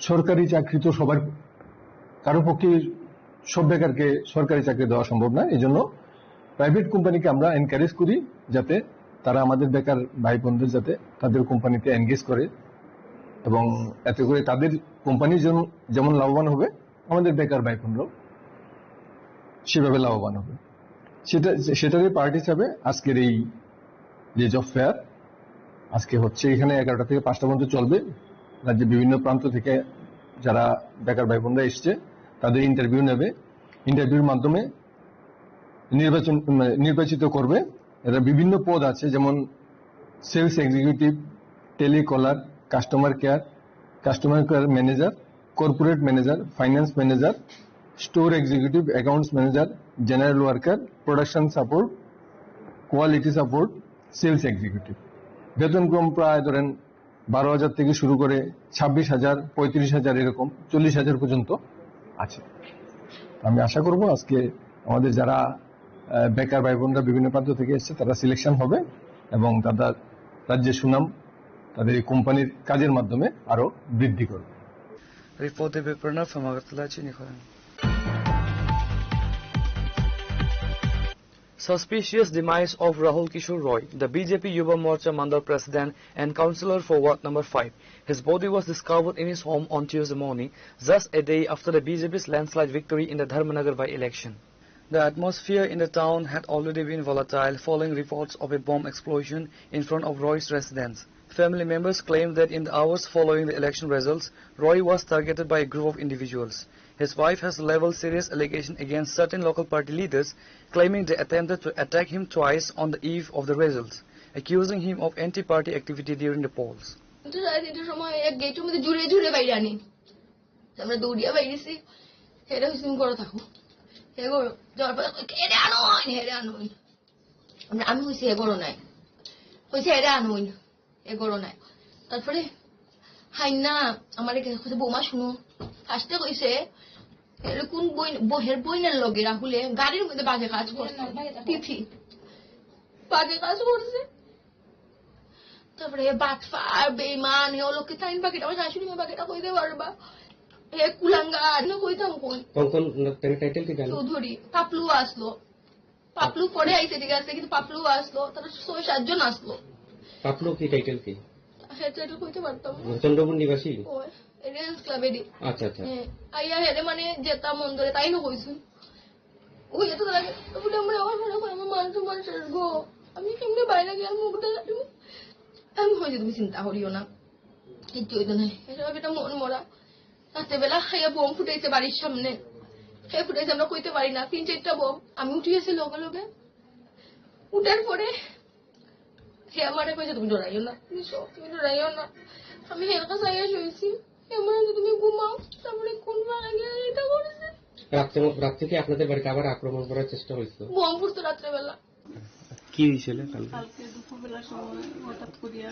সরকারি চাকরি তো সবার, কারো পক্ষে সব বেকারকে সরকারি চাকরি দেওয়া সম্ভব নয়। এই জন্য প্রাইভেট কোম্পানিকে আমরা এনকারেজ করি, যাতে তারা আমাদের বেকার ভাই বোনদের যাতে তাদের কোম্পানিতে এনগেজ করে এবং এতে করে তাদের কোম্পানি যেন, যেমন লাভবান হবে, আমাদের বেকার ভাই বোনরাও সেভাবে লাভবান হবে। সেটা, সেটারই পার্ট হিসাবে আজকের এই যে জব ফেয়ার আজকে হচ্ছে, এখানে এগারোটা থেকে পাঁচটা পর্যন্ত চলবে। রাজ্যের বিভিন্ন প্রান্ত থেকে যারা বেকার ভাই বোনরা এসছে, তাদের ইন্টারভিউ নেবে। ইন্টারভিউর মাধ্যমে নির্বাচন, মানে, নির্বাচিত করবে। এরা বিভিন্ন পদ আছে, যেমন sales executive, telecaller, customer care, customer care manager, corporate manager, finance manager, store executive, accounts manager, general worker, production support, quality support, sales executive. বেতনক্রম প্রায় ধরেন বারো হাজার থেকে শুরু করে ছাব্বিশ হাজার, পঁয়ত্রিশ হাজার, এরকম চল্লিশ হাজার পর্যন্ত আছে। আমি আশা করব আজকে আমাদের যারা, আহ, বেকার ভাই বোনরা বিভিন্ন প্রান্ত থেকে এসছে, তারা সিলেকশন হবে এবং তাদের রাজ্যের সুনাম তাদের এই কোম্পানির কাজের মাধ্যমে আরো বৃদ্ধি করবে। Reported by Pranav from Agartala, Chini Khorang. Suspicious demise of Rahul Kishore Roy, the B J P Yuva Morcha Mandal President and Councillor for Ward number five. His body was discovered in his home on Tuesday morning, just a day after the B J P's landslide victory in the Dharmanagar by-election. The atmosphere in the town had already been volatile following reports of a bomb explosion in front of Roy's residence. Family members claimed that in the hours following the election results, Roy was targeted by a group of individuals. His wife has leveled serious allegations against certain local party leaders, claiming they attempted to attack him twice on the eve of the results. accusing him of anti-party activity during the polls. তো সাড়ে তিনটার সময় এক গেটের মধ্যে জুড়ে জুড়ে বাইরে আনি। আমরা দৌড়িয়া বাইরেছি। হেরে হয়েছে, তুমি ঘরে থাকো। হে ঘরে যাওয়ার পরে, "হেরে আনো, হেরে আনো।" আমরা, আমি কইছি, "হে ঘরে নাই।" কইছে, "হেরে আনো, হে ঘরে নাই।" তারপরে হাইনা আমার এখানে কইছে, "বৌমা, শুনো।" ফার্স্টে কইছে, এর কোন বই, বহের বইনের লগে রাহুলে গাড়ির মধ্যে বাজে কাজ করছে। তিথি। বাজে কাজ করছে। তারপরে হে বাটপার, বেইমান, হে অলক্ষী তাইন বাকিটা, আমার শাশুড়ি মা বাকিটা কইতে পারবা। হে কুলাঙ্গার, না কইতাম কই। কোন, কোন, তার টাইটেল কি জানো? চৌধুরী, পাপলু আসলো। পাপলু পরে আইছে, ঠিক আছে, কিন্তু পাপলু আসলো, তারা ছয় সাতজন আসলো। পাপলু কি টাইটেল কি? হে টাইটেল কইতে পারতাম না। চন্দ্রপুর নিবাসী? ওই, রেঞ্জ ক্লাবেরই। আচ্ছা, আচ্ছা। হ্যাঁ, আইয়া হেরে মানে যেতা মন ধরে তাই না কইছুন। ওই এত লাগে, বলে, "আমরা আমার ঘরে কই, আমার মান সম্মান শেষ গো। আমি কেমনে বাইরে গিয়ে মুখ দেখাবো?" আমি কইছি, "তুমি চিন্তা করিও না, কিচ্ছু হইতো না।" এসব একটা মন মরা। রাত্রেবেলা খাইয়া বোম ফুটাইছে বাড়ির সামনে। কে ফুটাইছে আমরা কইতে পারি না, তিন চারটা বোম। আমি উঠে গেছি লগে লগে। উঠার পরে হে আমারে কইছে, "তুমি ডরাইও না, তুমি সব, তুমি ডরাইও না।" আমি হের কাছে আইয়া শুয়েছি। হে আমারে কইছে, "তুমি ঘুমাও।" তারপরে কোন ফাঁকে গিয়ে এটা করেছে। রাত্রে, রাত্রে কি আপনাদের বাড়িতে আবার আক্রমণ করার চেষ্টা হয়েছিল? বোম ফুটতো রাত্রেবেলা। কি হয়েছিল কালকে? কালকে দুপুরবেলার সময় হঠাৎ করিয়া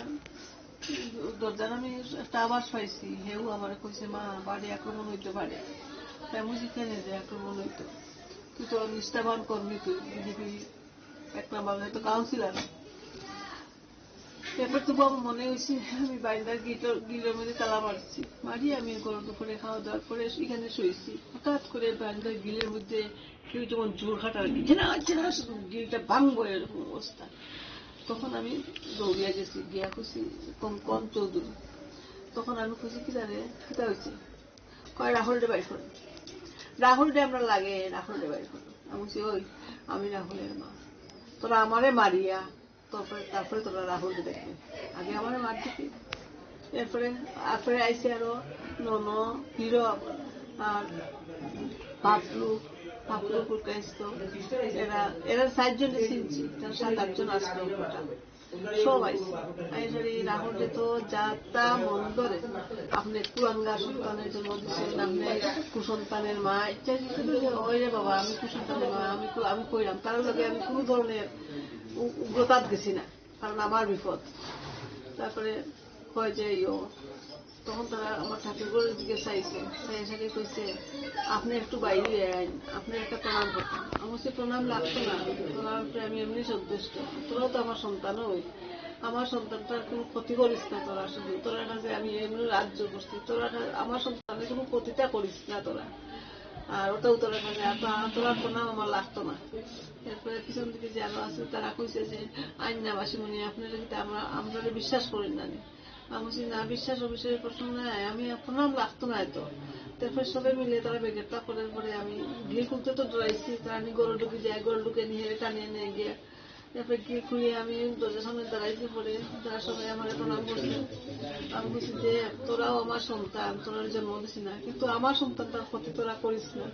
দরজার আমি একটা আওয়াজ পাইছি, হেউ আমারে কইছে, "মা, বাড়ি আক্রমণ হইতে পারে।" তাই আমি বুঝি, "কেন যে আক্রমণ হইতো? তুই তো নিষ্ঠাবান কর্মী, তুই বিজেপি এক নাম্বার হয়তো কাউন্সিলর।" এরপর তো বাবা মনে হয়েছে আমি বাইন্দার গিটর, গিলের মধ্যে তালা মারছি। মারি আমি গরম দুপুরে খাওয়া দাওয়ার পরে এখানে শুয়েছি। হঠাৎ করে বাইন্দার গিলের মধ্যে কেউ যেমন জোর খাটার, "জেনা, জেনা", শুধু গিলটা ভাঙবো এরকম অবস্থা। তখন আমি দৌড়িয়া গেছি, গিয়া খুঁজছি কঙ্কন চৌধুরী। তখন আমি খুঁজি, "কি জানে, কিতা হয়েছে?" কয়, "রাহুল রে বাইর করো, রাহুল রে আমরা লাগে, রাহুল রে বাইর করো।" আমি বলছি, "ওই, আমি রাহুলের মা, তোরা আমারে মারিয়া, তারপরে, তারপরে তোরা রাহুলকে দেখবে, আগে আমারে মার দিবি।" এরপরে, তারপরে আইসে আরো নন, হিরো আর পাপলু, পাপলু কুলকাইস্ত, এরা, এরা চারজনকে চিনছি, তারা সাত আটজন আসলো ওটা। সব আইসে। আইসে এই রাহুল যে তো যা তা মন ধরে, আপনি কুলাঙ্গার সন্তানের জন্ম দিচ্ছেন, আপনি কুসন্তানের মা, ইচ্ছা কিছু তো যে, "ওই রে বাবা, আমি কুসন্তানের মা, আমি কু-, আমি কইলাম, কারোর লগে আমি কোনো ধরনের উ-, উগ্রতাত গেছি না।" কারণ আমার বিপদ। তারপরে কয় যে, ইয়ো, তখন তারা আমার ঠাকুরঘরের দিকে চাইছে, চাই সাথে কইছে, "আপনি একটু বাইরে আইন, আপনার একটা প্রণাম করতাম।" আমি বলছি, "প্রণাম লাগতো না, প্রণাম তো আমি এমনি সন্তুষ্ট, তোরাও তো আমার সন্তান, ওই আমার সন্তানটার কোনো ক্ষতি করিস না তোরা, শুধু তোরা কাছে আমি এমনি রাজ্য করছি, তোরা কা-, আমার সন্তানের কোনো ক্ষতিটা করিস না তোরা।" আর ওটাও তোরা কাছে, আর তো, আর তোরা প্রণাম আমার লাগতো না। এরপরে পিছন দিকে যে আরো আছে, তারা কইছে যে, "আইন না মাসিমণি, আপনারা কিন্তু আমরা, আমরা বিশ্বাস করেন না নি।" আমি বলছি, "না, বিশ্বাস অবিশ্বাসের প্রশ্ন নাই, আমি প্রণাম লাগতো না এত।" তারপরে সবাই মিলে তারা বেগেরটা করার পরে আমি গিয়ে খুলতে তো ডরাইছি, তারা আমি গরু ঢুকে যাই, গরু ঢুকে নিয়ে টানিয়ে নিয়ে গিয়ে, তারপরে গিয়ে খুলে আমি দরজার সামনে দাঁড়াইছি, পরে তারা সবাই আমার প্রণাম করছে। আমি বলছি যে, "তোরাও আমার সন্তান, তোরা জন্ম দিছি না, কিন্তু আমার সন্তানটার ক্ষতি তোরা করিস না,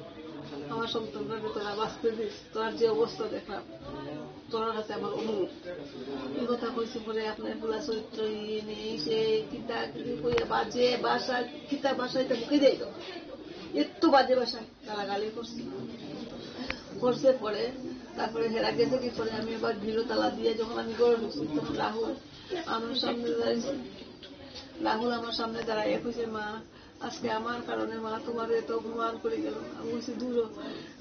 আমার সন্তানটাকে তোরা বাঁচতে দিস।" তোর যে অবস্থা দেখলাম, তোর কাছে আমার অনুরোধ। এই কথা কইছে পরে আপনার পোলা চরিত্র, ইয়ে নেই, সে কিতা কিতি কইয়া বাজে ভাষা, কিতা ভাষা এটা মুখে দেয় তো। এত বাজে ভাষা গালাগালি করছে। করছে পরে, তারপরে হেরা গেছে কি পরে আমি আবার গিলো তালা দিয়ে যখন আমি ঘরে ঢুকছি, তখন রাহুল আমার সামনে দাঁড়াইছে। রাহুল আমার সামনে দাঁড়াইয়া কইছে, "মা, আজকে আমার কারণে মা তোমার এত অপমান করে গেল।" আমি বলছি, "দূর হ,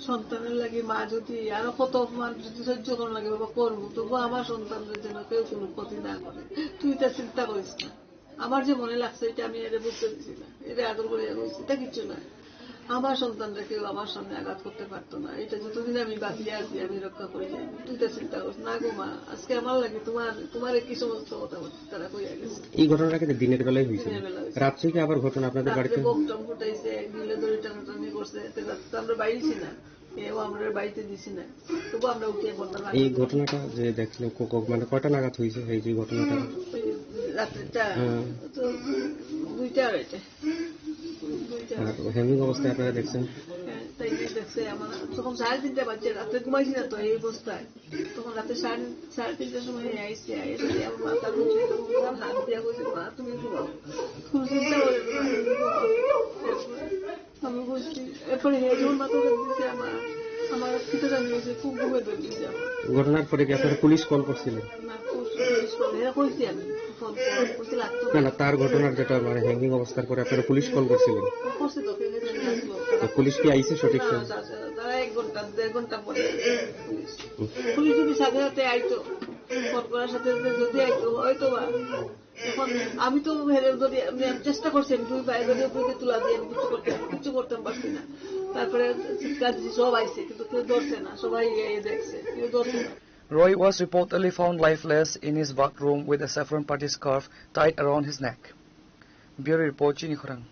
সন্তানের লাগি মা যদি আরো কত অপমান যদি সহ্য করা লাগে বাবা করবো, তবু আমার সন্তানদের যেন কেউ কোনো ক্ষতি না করে, তুই তা চিন্তা করিস না। আমার যে মনে লাগছে এটা আমি এরে বুঝতে দিছি না, এরে আদর করে কইছি, এটা কিচ্ছু না। আমার সন্তানরা কেউ আমার সামনে আঘাত করতে পারতো না, এটা যতদিন আমি বাঁচিয়ে আছি আমি রক্ষা করে যাই, তুই তা চিন্তা করিস না গো মা, আজকে আমার লাগে তোমার, তোমার কি সমস্ত কথা বলছে।" তারা কইয়া গেছে। এই ঘটনাটা কিন্তু দিনের বেলায় হয়েছিল? দিনের বেলা হয়েছে। রাত্রে কি আবার ঘটনা আপনাদের রাত্রে বাড়িতে? বোম টোম ফুটাইছে, গিলে দড়ি টানাটানি করছে, তো রাত্রে তো আমরা বাইরে ছিলাম, কেউ আমরা বাড়িতে দিছি না, তবু আমরা উঠে বলতাম। এই ঘটনাটা যে দেখলে ক-, ক-, মানে কয়টা নাগাদ হয়েছে এই যে ঘটনাটা? ওই রাত্রেটা হ্যাঁ। তো দুইটা আড়াইটা, দুইটা। আর হেমিং অবস্থায় আপনারা দেখছেন? হ্যাঁ। তাই এই দেখছে আমার, তখন সাড়ে তিনটা বাজে, রাতে ঘুমাইছি না তো এই অবস্থায়। তখন রাতে সাড়ে, সাড়ে তিনটার সময় আমি আইছি, আইসে আমার মাথা ঘুরছে, তখন আমার হাত দিয়া কইছে, "মা, তুমি ঘুমাও।" খুব চিন্তা করে ঘুমাও। আমি বলছি, এরপরে হে যখন মাথা ধরে দিছে আমার, আমার কিতা জানি হয়েছে, খুব ঘুমে ধরে দিছে আমার। ঘটনার পরে কি আপনারা পুলিশ কল করছিলেন? না, পুলিশ, পুলিশ কল, এরা কইছি আমি, ফোন করে, কইছি লাগতো না। না, না, তার ঘটনার যেটা মানে হ্যাঙ্গিং অবস্থার পরে আপনারা পুলিশ কল করছিলেন? করছে তো, কে কে জানি লাগতো। তো পুলিশ কি আইছে সঠিক না, সময়? তারা, তারা এক ঘন্টা, দেড় ঘন্টা পরে পুলিশ। হুম। পুলিশ যদি সাথে সাথে আইতো, ফোন করার সাথে সাথে যদি আইতো, হয়তো বা এখন আমি তো হেরে যদি আমি চেষ্টা করছি, আমি দুই পায়ে যদি উপরে তুলা দিয়ে আমি কিছু করতে, কিছু করতে পারছি না। তারপরে চিৎকার দিছি, সব আইছে, কিন্তু কেউ ধরছে না, সবাই ইয়ে, ইয়ে দেখছে, কেউ ধরছে না। Roy was reportedly found lifeless in his bathroom with a saffron party scarf tied around his neck. Bureau report, Chini Khorang.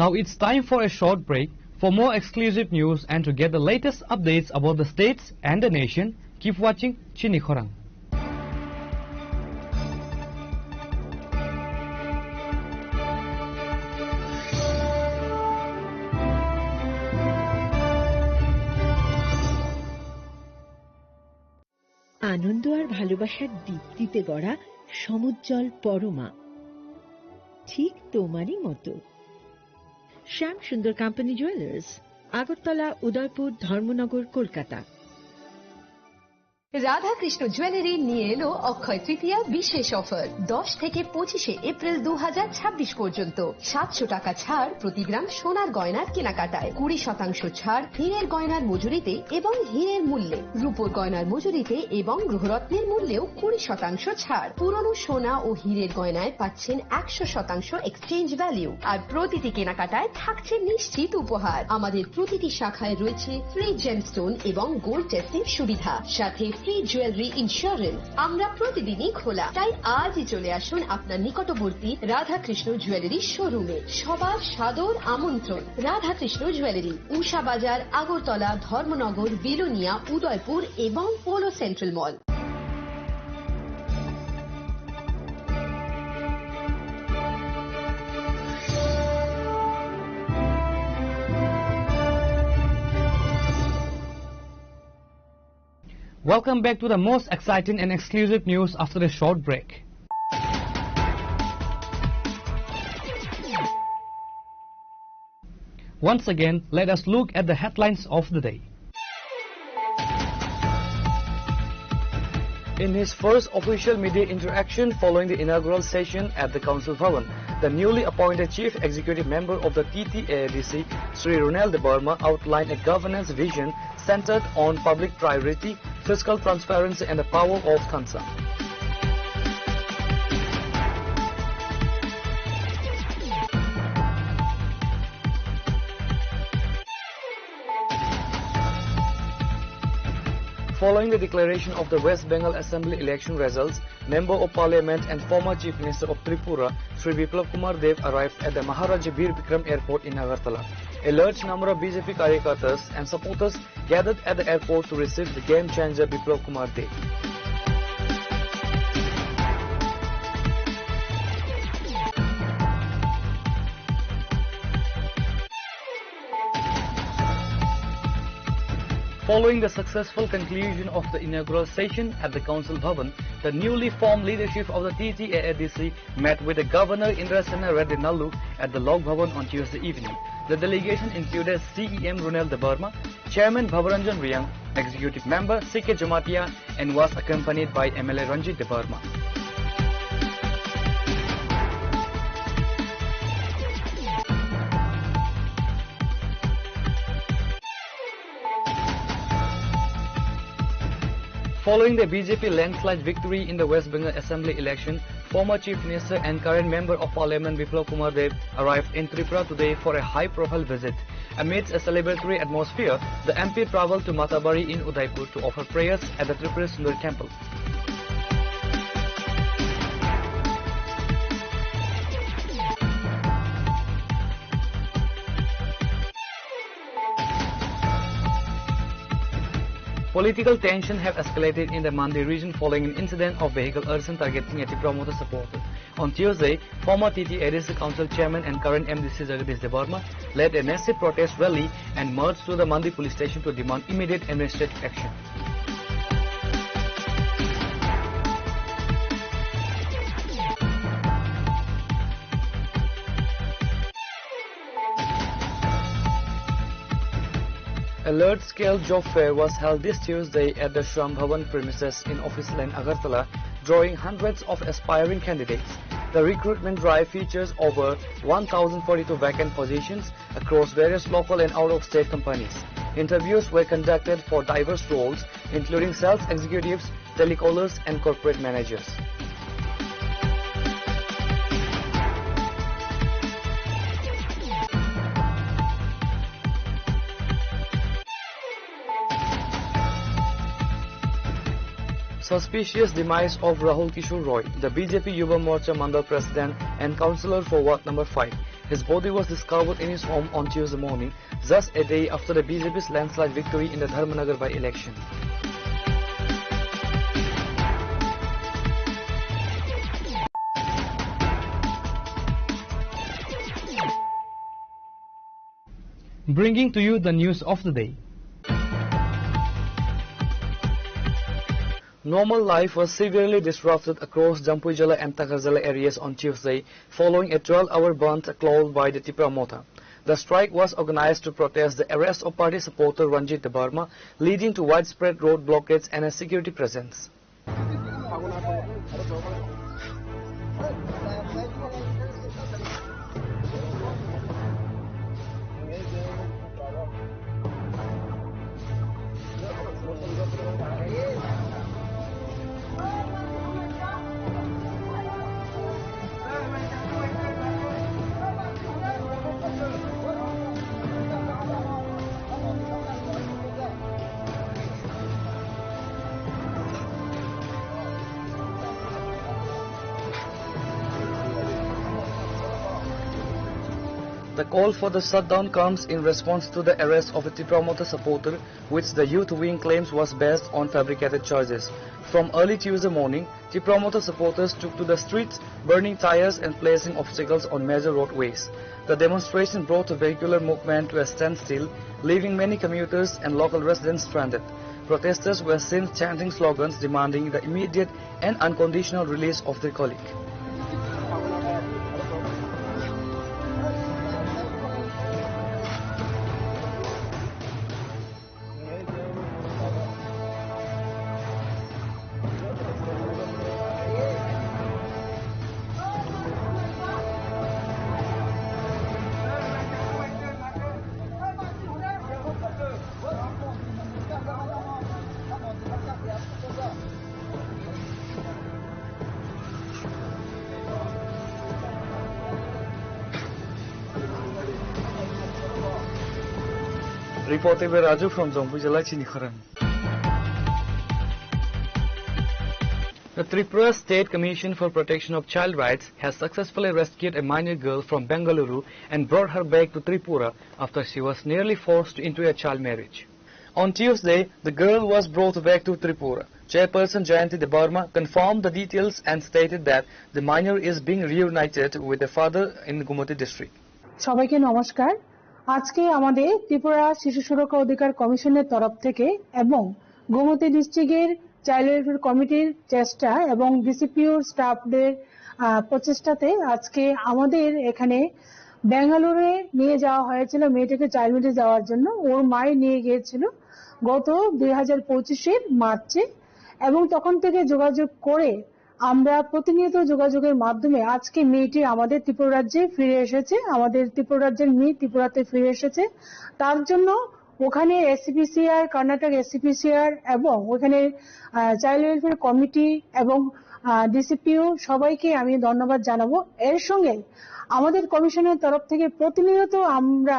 Now it's time for a short break. For more exclusive news and to get the latest updates about the states and the nation, keep watching Chini Khorang. আনন্দ আর ভালোবাসার দীপ্তিতে গড়া সমুজ্জ্বল পরমা, ঠিক তোমারই মতো। শ্যাম সুন্দর company jewellers, Agartala, উদয়পুর, ধর্মনগর, কলকাতা। রাধাকৃষ্ণ জুয়েলারি নিয়ে এলো অক্ষয় তৃতীয়া বিশেষ অফার। দশ থেকে পঁচিশে এপ্রিল দু হাজার ছাব্বিশ পর্যন্ত সাতশো টাকা ছাড় প্রতি গ্রাম সোনার গয়নার কেনাকাটায়, কুড়ি শতাংশ ছাড় হীরের গয়নার মজুরিতে এবং হীরের মূল্যে, রূপোর গয়নার মজুরিতে এবং গৃহরত্নের মূল্যেও কুড়ি শতাংশ ছাড়। পুরনো সোনা ও হীরের গয়নায় পাচ্ছেন একশো শতাংশ এক্সচেঞ্জ ভ্যালু। আর প্রতিটি কেনাকাটায় থাকছে নিশ্চিত উপহার। আমাদের প্রতিটি শাখায় রয়েছে ফ্রি জেমস্টোন এবং গোল্ড টেস্টিং সুবিধা, সাথে ফ্রি জুয়েলারি ইন্স্যুরেন্স। আমরা প্রতিদিনই খোলা, তাই আজই চলে আসুন আপনার নিকটবর্তী রাধাকৃষ্ণ জুয়েলারি শোরুমে। সবার সাদর আমন্ত্রণ। রাধাকৃষ্ণ জুয়েলারি, উষা বাজার, আগরতলা, ধর্মনগর, বিলোনিয়া, উদয়পুর এবং polo central mall. Welcome back to the most exciting and exclusive news after a short break. Once again, let us look at the headlines of the day. In his first official media interaction following the inaugural session at the Council Bhavan, the newly appointed Chief Executive Member of the T T A A D C, Shri Ronel Debbarma, outlined a governance vision centered on public priority, fiscal transparency, and the power of Thansa. Following the declaration of the West Bengal Assembly election results, Member of Parliament and former Chief Minister of Tripura, Shri Biplab Kumar Deb, arrived at the Maharaja Bir Bikram Airport in Agartala. A large number of B J P karyakartas and supporters gathered at the airport to receive the game changer Biplab Kumar Deb. Following the successful conclusion of the inaugural session at the Council Bhavan, the newly formed leadership of the T T A A D C met with the Governor Indrasena Reddy Nallu at the Lok Bhavan on Tuesday evening. The delegation included C E M Ronel Debbarma, Chairman Bhavaranjan Reang, Executive Member C K Jamatia, and was accompanied by M L A Ranjit Debbarma. Following the B J P landslide victory in the West Bengal Assembly election, former Chief Minister and current Member of Parliament Biplab Kumar Deb arrived in Tripura today for a high-profile visit. Amidst a celebratory atmosphere, the M P travelled to Matabari in Udaipur to offer prayers at the Tripura Sundari Temple. Political tension have escalated in the Mandi region following an incident of vehicle arson targeting a Tipra Motha supporter. On Tuesday, former T T A D C Council Chairman and current M D C Jagadish Debbarma led a massive protest rally and marched to the Mandi police station to demand immediate administrative action. A large-scale job fair was held this Tuesday at the Shram Bhavan premises in Office Lane, Agartala, drawing hundreds of aspiring candidates. The recruitment drive features over one thousand forty-two vacant positions across various local and out-of-state companies. Interviews were conducted for diverse roles, including sales executives, telecallers, and corporate managers. Suspicious demise of Rahul Kishore Roy, the B J P Yuva Morcha Mandal President and Councillor for Ward Number five. His body was discovered in his home on Tuesday morning, just a day after the B J P's landslide victory in the Dharmanagar by-election. Bringing to you the news of the day. Normal life was severely disrupted across Jampuijala and Takarjala areas on Tuesday, following a twelve-hour bandh called by the Tipra Motha. The strike was organized to protest the arrest of party supporter Ranjit Debbarma, leading to widespread road blockades and a security presence. The call for the shutdown comes in response to the arrest of a Tipra Motha supporter, which the youth wing claims was based on fabricated charges. From early Tuesday morning, Tipra Motha supporters took to the streets, burning tires and placing obstacles on major roadways. The demonstration brought the vehicular movement to a standstill, leaving many commuters and local residents stranded. Protesters were seen chanting slogans demanding the immediate and unconditional release of their colleague. Reporter by Raju from Jompuijala, Chini Khorang. The Tripura State Commission for Protection of Child Rights has successfully rescued a minor girl from Bengaluru and brought her back to Tripura after she was nearly forced into a child marriage. On Tuesday, the girl was brought back to Tripura. Chairperson Jayanti Debbarma confirmed the details and stated that the minor is being reunited with the father in Gumoti district. সবাইকে নমস্কার। আজকে আমাদের ত্রিপুরা শিশু সুরক্ষা অধিকার কমিশনের তরফ থেকে এবং গোমতী ডিস্ট্রিক্টের চাইল্ড ওয়েলফেয়ার কমিটির চেষ্টা এবং ডিসিপিওর স্টাফদের, আহ, প্রচেষ্টাতে আজকে আমাদের এখানে ব্যাঙ্গালোরে নিয়ে যাওয়া হয়েছিল মেয়েটাকে চাইল্ড হোমে যাওয়ার জন্য। ওর মাই নিয়ে গিয়েছিল গত দুই হাজার পঁচিশের মার্চে, এবং তখন থেকে যোগাযোগ করে আমরা প্রতিনিয়ত যোগাযোগের মাধ্যমে আজকে মেয়েটি আমাদের ত্রিপুরা রাজ্যে ফিরে এসেছে, আমাদের ত্রিপুরা রাজ্যের মেয়ে ত্রিপুরাতে ফিরে এসেছে। তার জন্য ওখানে এসসিপিসিআর, কর্ণাটক এসসিপিসিআর এবং ওখানে, আহ, চাইল্ড ওয়েলফেয়ার কমিটি এবং, আহ, ডিসিপিও সবাইকে আমি ধন্যবাদ জানাবো। এর সঙ্গে আমাদের কমিশনের তরফ থেকে প্রতিনিয়ত আমরা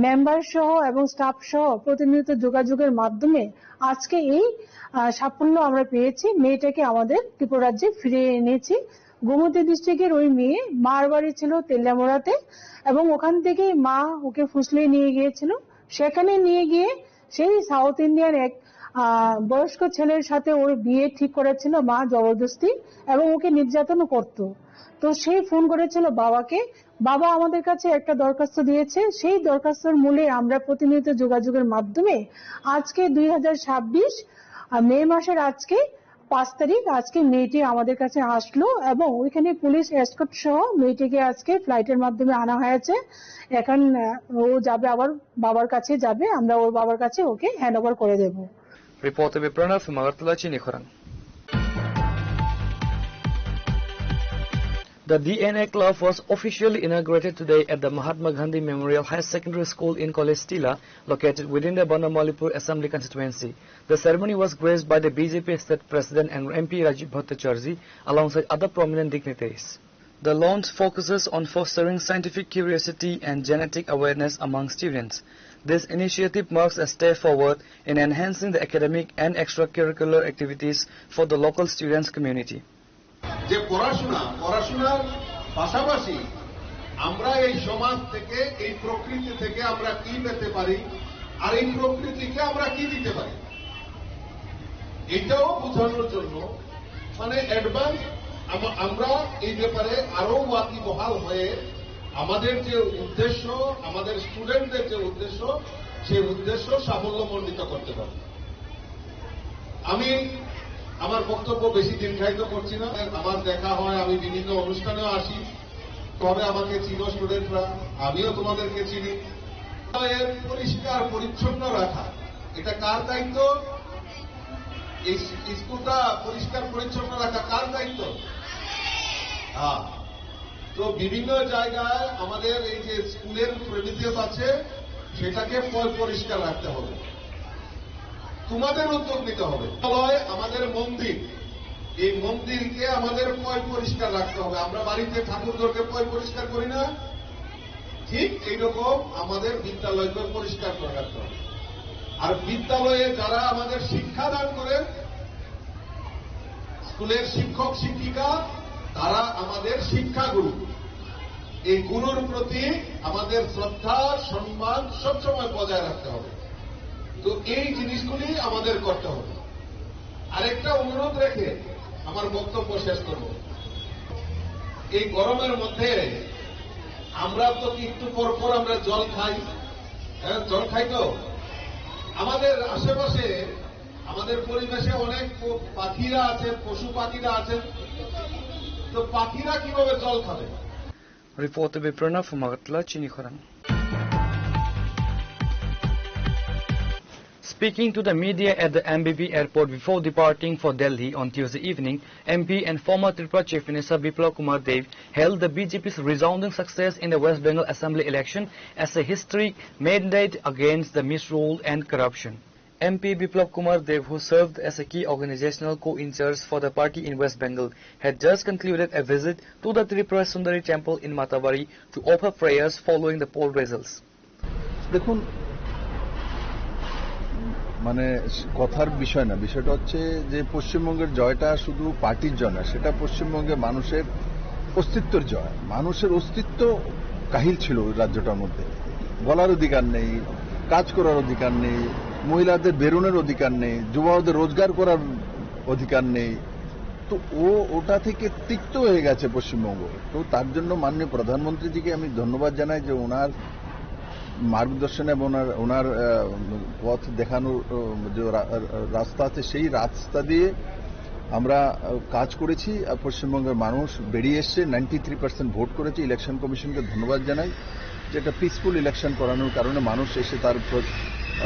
মেম্বার সহ এবং স্টাফ সহ প্রতিনিয়ত যোগাযোগের মাধ্যমে আজকে এই, আহ, সাফল্য আমরা পেয়েছি। মেয়েটাকে আমাদের ত্রিপুরা রাজ্যে ফিরিয়ে এনেছি। গোমতী ডিস্ট্রিক্টের ওই মেয়ে, মার বাড়ি ছিল তেলিয়ামুড়াতে, এবং ওখান থেকে মা ওকে ফুসলিয়ে নিয়ে গিয়েছিল। সেখানে নিয়ে গিয়ে সেই সাউথ ইন্ডিয়ান এক, আহ, বয়স্ক ছেলের সাথে ওর বিয়ে ঠিক করেছিল মা জবরদস্তি, এবং ওকে নির্যাতনও করতো। তো সে ফোন করেছিল বাবাকে। বাবা আমাদের কাছে একটা দরখাস্ত দিয়েছে, সেই দরখাস্তর মূলে আমরা প্রতিনিয়ত যোগাযোগের মাধ্যমে আজকে দুই হাজার ছাব্বিশ, আহ, মে মাসের আজকে পাঁচ তারিখ, আজকে মেয়েটি আমাদের কাছে আসলো এবং ওইখানে পুলিশ এসকর্ট সহ মেয়েটিকে আজকে ফ্লাইটের মাধ্যমে আনা হয়েছে। এখন, আহ, ও যাবে, আবার বাবার কাছে যাবে, আমরা ওর বাবার কাছে ওকে হ্যান্ড ওভার করে দেব। Reporter Biprana from Agartala, Chini Khorang. The D N A Club was officially inaugurated today at the Mahatma Gandhi Memorial Higher Secondary School in College Tila, located within the Banamalipur Assembly Constituency. The ceremony was graced by the B J P State President and M P Rajiv Bhattacharjee, alongside other prominent dignitaries. The launch focuses on fostering scientific curiosity and genetic awareness among students. This initiative marks a step forward in enhancing the academic and extracurricular activities for the local students community. যে পড়াশোনা, পড়াশোনার পাশাপাশি আমরা এই সমাজ থেকে, এই প্রকৃতি থেকে আমরা কি পেতে পারি, আর এই প্রকৃতিকে আমরা কি দিতে পারি, এটাও বোঝানোর জন্য, মানে, অ্যাডভান্স আমরা এই ব্যাপারে আরো ওয়াকিবহাল হয়ে আমাদের যে উদ্দেশ্য, আমাদের স্টুডেন্টদের যে উদ্দেশ্য, সেই উদ্দেশ্য সাফল্যমণ্ডিত করতে পারি। আমি আমার বক্তব্য বেশি দীর্ঘায়িত করছি না। আমার দেখা হয়, আমি বিভিন্ন অনুষ্ঠানেও আসি, তবে আমাকে চিনো স্টুডেন্টরা, আমিও তোমাদেরকে চিনি। এর পরিষ্কার পরিচ্ছন্ন রাখা, এটা কার দায়িত্ব? এই স্কুলটা পরিষ্কার পরিচ্ছন্ন রাখা কার দায়িত্ব? হ্যাঁ। তো বিভিন্ন জায়গায় আমাদের এই যে স্কুলের প্রেমিসেস আছে, সেটাকে পয় পরিষ্কার রাখতে হবে। তোমাদের উদ্যোগ নিতে হবে। বিদ্যালয় আমাদের মন্দির, এই মন্দিরকে আমাদের পয় পরিষ্কার রাখতে হবে। আমরা বাড়িতে ঠাকুর ঘরকে পয় পরিষ্কার করি না, ঠিক এইরকম আমাদের বিদ্যালয়কে পরিষ্কার করে রাখতে হবে। আর বিদ্যালয়ে যারা আমাদের শিক্ষা দান করেন, স্কুলের শিক্ষক শিক্ষিকা, তারা আমাদের শিক্ষাগুরু। এই গুরুর প্রতি আমাদের শ্রদ্ধা, সম্মান সবসময় বজায় রাখতে হবে। তো এই জিনিসগুলি আমাদের করতে হবে। আরেকটা অনুরোধ রেখে আমার বক্তব্য শেষ করব। এই গরমের মধ্যে আমরা তো একটু পর পর আমরা জল খাই, হ্যাঁ, জল খাই তো। আমাদের আশেপাশে, আমাদের পরিবেশে অনেক প-, পাখিরা আছেন, পশু পাখিরা আছেন, তো পাখিরা কিভাবে জল খাবে? Reporter Biprana from Agartala, Chini Khorang. Speaking to the media at the M B B airport before departing for Delhi on Tuesday evening, M P and former Tripura Chief Minister Biplab Kumar Deb hailed the B J P's resounding success in the West Bengal Assembly election as a historic mandate against the misrule and corruption. M P Biplab Kumar Deb, who served as a key organizational co-in-charge for the party in West Bengal, had just concluded a visit to the Tripura Sundari temple in Matabari to offer prayers following the poll results. দেখুন, মানে, কথার বিষয় না, বিষয়টা হচ্ছে যে পশ্চিমবঙ্গের জয়টা শুধু পার্টির জয় না, সেটা পশ্চিমবঙ্গের মানুষের অস্তিত্বের জয়। মানুষের অস্তিত্ব কাহিল ছিল ওই রাজ্যটার মধ্যে। বলার অধিকার নেই, কাজ করার অধিকার নেই, মহিলাদের বেরোনোর অধিকার নেই, যুবাদের রোজগার করার অধিকার নেই। তো ও ওটা থেকে তিক্ত হয়ে গেছে পশ্চিমবঙ্গ। তো তার জন্য মাননীয় প্রধানমন্ত্রীজিকে আমি ধন্যবাদ জানাই যে ওনার মার্গদর্শন এবং ওনার, ওনার, আহ, পথ দেখানোর, আহ, যে রা-, রাস্তা আছে, সেই রাস্তা দিয়ে আমরা, আহ, কাজ করেছি। আর পশ্চিমবঙ্গের মানুষ বেরিয়ে এসছে, নাইনটি থ্রি পার্সেন্ট ভোট করেছে। ইলেকশন কমিশনকে ধন্যবাদ জানাই যে একটা পিসফুল ইলেকশন করানোর কারণে মানুষ এসে তার প্র-,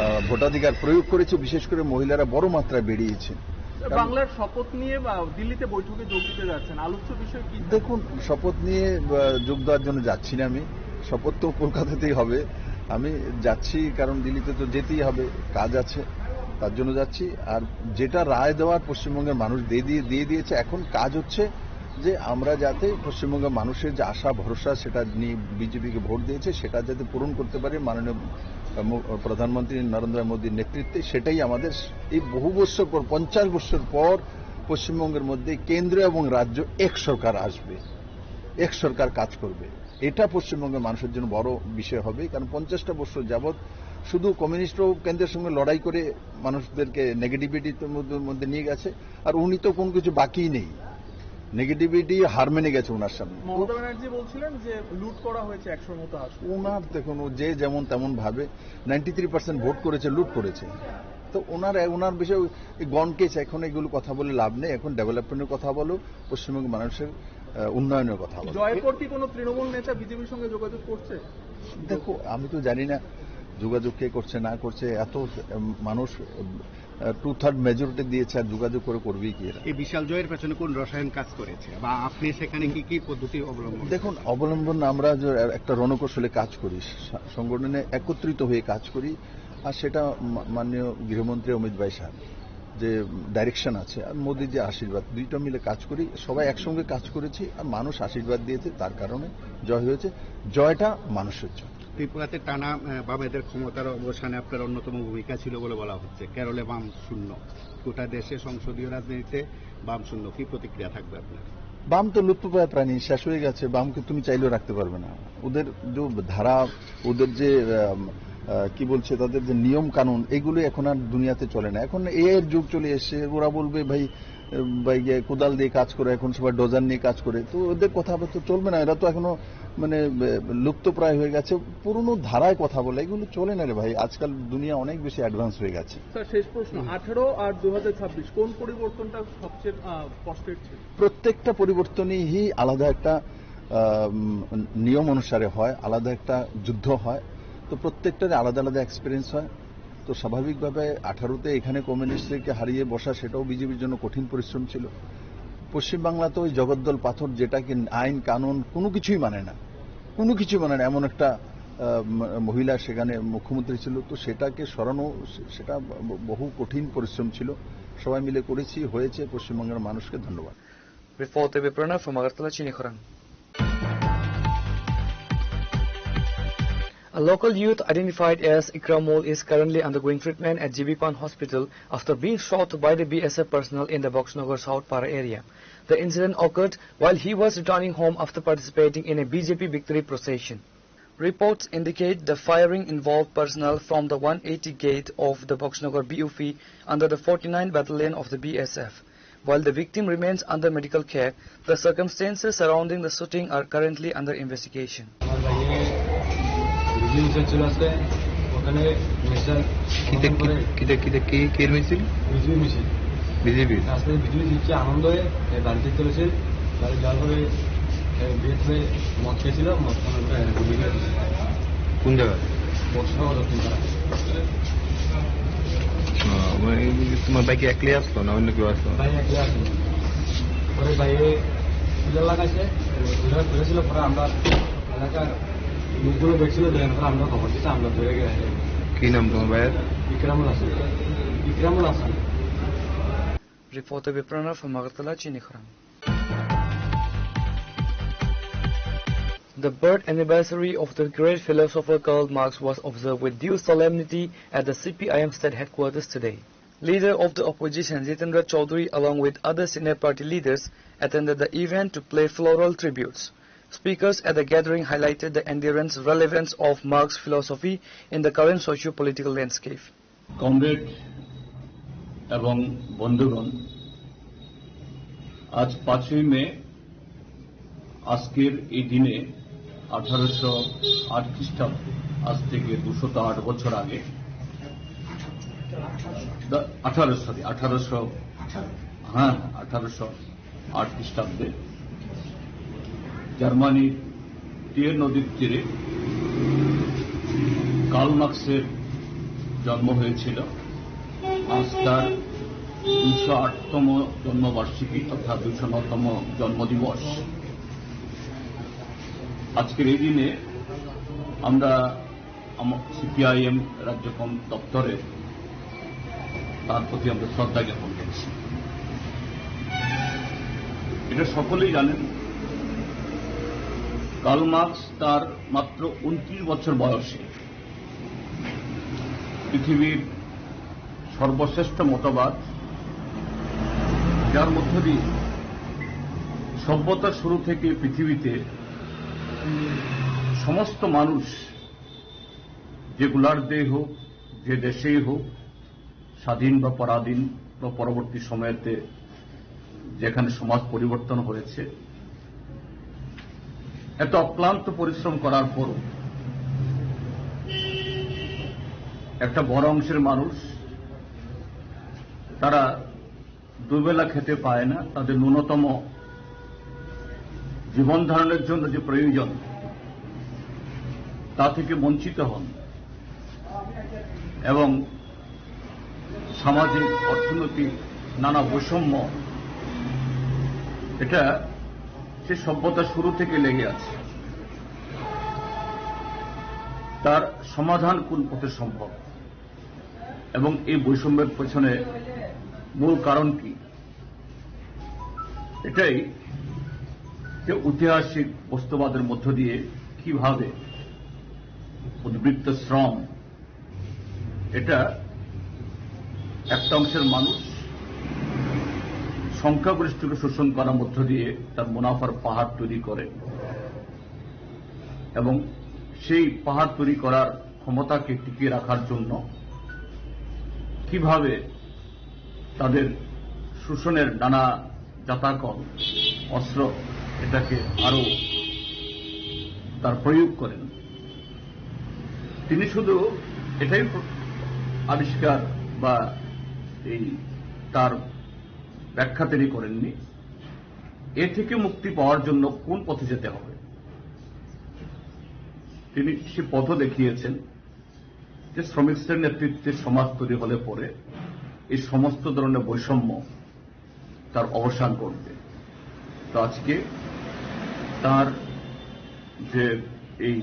আহ, ভোটাধিকার প্রয়োগ করেছে। বিশেষ করে মহিলারা বড় মাত্রায় বেরিয়েছে। স্যার, কারণ বাংলার শপথ নিয়ে বা দিল্লিতে বৈঠকে যোগ দিতে যাচ্ছেন, আলোচ্য বিষয় কি? দেখুন, শপথ নিয়ে, আহ, যোগ দেওয়ার জন্য যাচ্ছি না আমি। শপথ তো কলকাতাতেই হবে। আমি যাচ্ছি কারণ দিল্লিতে তো যেতেই হবে, কাজ আছে, তার জন্য যাচ্ছি। আর যেটা রায় দেওয়ার পশ্চিমবঙ্গের মানুষ দিয়ে দিয়ে, দিয়ে দিয়েছে, এখন কাজ হচ্ছে যে আমরা যাতে পশ্চিমবঙ্গের মানুষের যে আশা ভরসা, সেটা নিয়ে বিজেপিকে ভোট দিয়েছে, সেটা যাতে পূরণ করতে পারি মাননীয়, আহ, মো-, প্রধানমন্ত্রী নরেন্দ্র মোদীর নেতৃত্বে। সেটাই আমাদের এই বহু বছর পর, পঞ্চাশ বছর পর পশ্চিমবঙ্গের মধ্যে কেন্দ্র এবং রাজ্য এক সরকার আসবে, এক সরকার কাজ করবে। এটা পশ্চিমবঙ্গের মানুষের জন্য বড় বিষয় হবে, কারণ পঞ্চাশটা বছর যাবৎ শুধু কমিউনিস্টরাও কেন্দ্রের সঙ্গে লড়াই করে মানুষদেরকে নেগেটিভিটির মধ্যে, মধ্যে নিয়ে গেছে, আর উনি তো কোনো কিছু বাকিই নেই, নেগেটিভিটি হার মেনে গেছে ওনার সামনে। মমতা ব্যানার্জি বলছিলেন যে লুট করা হয়েছে একশোর মতো আসন। ওনার দেখুন, ও যে যেমন তেমন ভাবে নাইনটি থ্রি পার্সেন্ট ভোট করেছে, লুট করেছে। তো ওনার, ওনার বিষয়ে এই গণ কেস, এখন এগুলো কথা বলে লাভ নেই। এখন ডেভেলপমেন্টের কথা বলো, পশ্চিমবঙ্গের মানুষের, আহ, উন্নয়নের কথা বলো। জয়ের পর কি কোনো তৃণমূল নেতা বিজেপির সঙ্গে যোগাযোগ করছে? দেখো, আমি তো জানি না যোগাযোগ কে করছে না করছে। এত, উম, মানুষ, উম, আহ, টু থার্ড মেজরিটি দিয়েছে, আর যোগাযোগ করে করবেই কি এরা? এই বিশাল জয়ের পেছনে কোন রসায়ন কাজ করেছে বা আপনি সেখানে কি কি পদ্ধতি অবলম্বন দেখুন, করেছেন? অবলম্বন আমরা যে একটা রণকৌশলে কাজ করি, সা-, সংগঠনে একত্রিত হয়ে কাজ করি, আর সেটা মা-, মাননীয় গৃহমন্ত্রী অমিত ভাই সাহেব যে ডাইরেকশন আছে আর মোদির যে আশীর্বাদ, দুইটা মিলে কাজ করি, সবাই একসঙ্গে কাজ করেছি আর মানুষ আশীর্বাদ দিয়েছে, তার কারণে জয় হয়েছে। জয়টা মানুষের জয়। ত্রিপুরাতে টানা, আহ, বামেদের ক্ষমতার অবসানে আপনার অন্যতম ভূমিকা ছিল বলে বলা হচ্ছে। কেরলে বাম শূন্য, গোটা দেশে সংসদীয় রাজনীতিতে বাম শূন্য। কি প্রতিক্রিয়া থাকবে আপনার? বাম তো লুপ্তপ্রায় প্রাণী, শেষ হয়ে গেছে। বামকে তুমি চাইলেও রাখতে পারবে না। ওদের যে ধারা, ওদের যে, আম, আহ, কি বলছে, তাদের যে নিয়ম কানুন, এগুলো এখন আর দুনিয়াতে চলে না। এখন এআই এর যুগ চলে এসেছে। ওরা বলবে, "ভাই, আহ, ভাই, গিয়ে কোদাল দিয়ে কাজ করে, এখন সবাই ডোজার নিয়ে কাজ করে।" তো ওদের কথা তো চলবে না। এরা তো এখনো মানে, আহ, লুপ্তপ্রায় হয়ে গেছে। পুরনো ধারায় কথা বলে, এগুলো চলে না রে ভাই। আজকাল দুনিয়া অনেক বেশি অ্যাডভান্স হয়ে গেছে। স্যার, শেষ প্রশ্ন, আঠারো আর দু হাজার ছাব্বিশ, কোন পরিবর্তনটা সবচেয়ে, আহ, কষ্টের ছিল? প্রত্যেকটা পরিবর্তনই আলাদা একটা, আহ, উম, নিয়ম অনুসারে হয়, আলাদা একটা যুদ্ধ হয়। তো প্রত্যেকটারই আলাদা আলাদা এক্সপিরিয়েন্স হয়। তো স্বাভাবিকভাবে আঠারোতে এখানে কমিউনিস্টদেরকে হারিয়ে বসা, সেটাও বিজেপির জন্য কঠিন পরিশ্রম ছিল। পশ্চিমবাংলাতে ওই জগদ্দল পাথর, যেটা কি আইন কানুন কোনো কিছুই মানে না, কোনো কিছুই মানে না, এমন একটা, আহ, ম-, মহিলা সেখানে মুখ্যমন্ত্রী ছিল। তো সেটাকে সরানো, সে-, সেটা ব-, বহু কঠিন পরিশ্রম ছিল। সবাই মিলে করেছি, হয়েছে। পশ্চিমবঙ্গের মানুষকে ধন্যবাদ। Report A B Pranab from Agartala, Chinikhorang. A local youth identified as Ikramul is currently undergoing treatment at G B Pant Hospital after being shot by the B S F personnel in the Boxnagar South Para area. The incident occurred while he was returning home after participating in a B J P victory procession. Reports indicate the firing involved personnel from the one eighty gate of the Boxnagar B U P under the forty-nine Battalion of the B S F. While the victim remains under medical care, the circumstances surrounding the shooting are currently under investigation. আমার ভাইয়ে বিজেপি মিছিল ছিল আজকে, ওখানে মিছিল কিতা, কি-, কিতা, কিতা, কি, কির মিছিল? বিজেপি মিছিল। বিজেপি? আজকে বিজেপি জিতছে, আনন্দ হয়ে এই বাড়িতে চলেছে। বাড়ি যাওয়ার পরে এই বিয়ে করে মদ খেয়েছিল, মদ খাওয়ার পরে এরকম হয়ে গেছে। কোন জায়গায়? বক্সনগর দক্ষিণ পাড়া। আহ, মানে, এই তোমার বাইকে একলাই আসলো না অন্য কেউ আসলো? ভাই একলাই আসলো। পরে ভাইয়ে পিলার লাগাইছে, পিলার খুলেছিল, পরে আমরা এলাকার লোকগুলো দেখছিল, দেখার পরে আমরা খবর দিতে আমরা ধরে গেছি। কি নাম তোমার ভাইয়ের? ইকরামুল হাসান। ইকরামুল Hasan. Reporter Biprana from Agartala, Chinikhorang. The birth anniversary of the great philosopher Karl Marx was observed with due solemnity at the C P I M state headquarters today. Leader of the opposition Jitendra Chaudhary, along with other senior party leaders, attended the event to pay floral tributes. Speakers at the gathering highlighted the endurance relevance of Marx's philosophy in the current socio-political landscape. Comrade এবং বন্ধুগণ, আজ পাঁচই মে, আজকের এই দিনে আঠারোশো আট খ্রিস্টাব্দে, আজ থেকে দুশত আট বছর আগে, দা-, আঠারোশো, সরি, আঠারোশো, হ্যাঁ, আঠারোশো আট খ্রিস্টাব্দে জার্মানির টিয়ের নদীর তীরে কার্ল মার্ক্সের জন্ম হয়েছিল। আজ তার দুশো আটতম জন্মবার্ষিকী তথা দুশো নতম জন্মদিবস। আজকের এই দিনে আমরা আমা-, সি পি আই এম রাজ্য কম-, দপ্তরে তার প্রতি আমরা শ্রদ্ধা জ্ঞাপন করছি। এটা সকলেই জানেন, কার্ল মার্ক্স তার মাত্র ঊনত্রিশ বছর বয়সে পৃথিবীর সর্বশ্রেষ্ঠ মতবাদ, যার মধ্য দিয়ে সভ্যতার শুরু থেকে পৃথিবীতে সমস্ত মানুষ যে গোলার্ধেই হোক, যে দেশেই হোক, স্বাধীন বা পরাধীন বা পরবর্তী সময়তে যেখানে সমাজ পরিবর্তন হয়েছে, এত অক্লান্ত পরিশ্রম করার পরও একটা বড় অংশের মানুষ তারা দুবেলা খেতে পায় না, তাদের ন্যূনতম জীবন ধারণের জন্য যে প্রয়োজন, তা থেকে বঞ্চিত হন এবং সামাজিক, অর্থনৈতিক নানা বৈষম্য, এটা সে সভ্যতা শুরু থেকে লেগে আছে। তার সমাধান কোন পথে সম্ভব এবং এই বৈষম্যের পেছনে মূল কারণ কি? এটাই যে ঐতিহাসিক বস্তুবাদের মধ্য দিয়ে কিভাবে উদ্বৃত্ত শ্রম, এটা একটা অংশের মানুষ সংখ্যাগরিষ্ঠকে শোষণ করার মধ্য দিয়ে তার মুনাফার পাহাড় তৈরি করে এবং সেই পাহাড় তৈরি করার ক্ষমতাকে টিকিয়ে রাখার জন্য কিভাবে তাদের শোষণের নানা জাতাকল, অস্ত্র, এটাকে আরো তার প্রয়োগ করেন। তিনি শুধু এটাই প্র-, আবিষ্কার বা এই তার ব্যাখ্যা তিনি করেননি, এ থেকে মুক্তি পাওয়ার জন্য কোন পথে যেতে হবে। তিনি সে পথও দেখিয়েছেন যে শ্রমিক শ্রেণীর নেতৃত্বে সমাজ তৈরি হলে পরে এই সমস্ত ধরনের বৈষম্য তার অবসান করবে। তো আজকে তার যে এই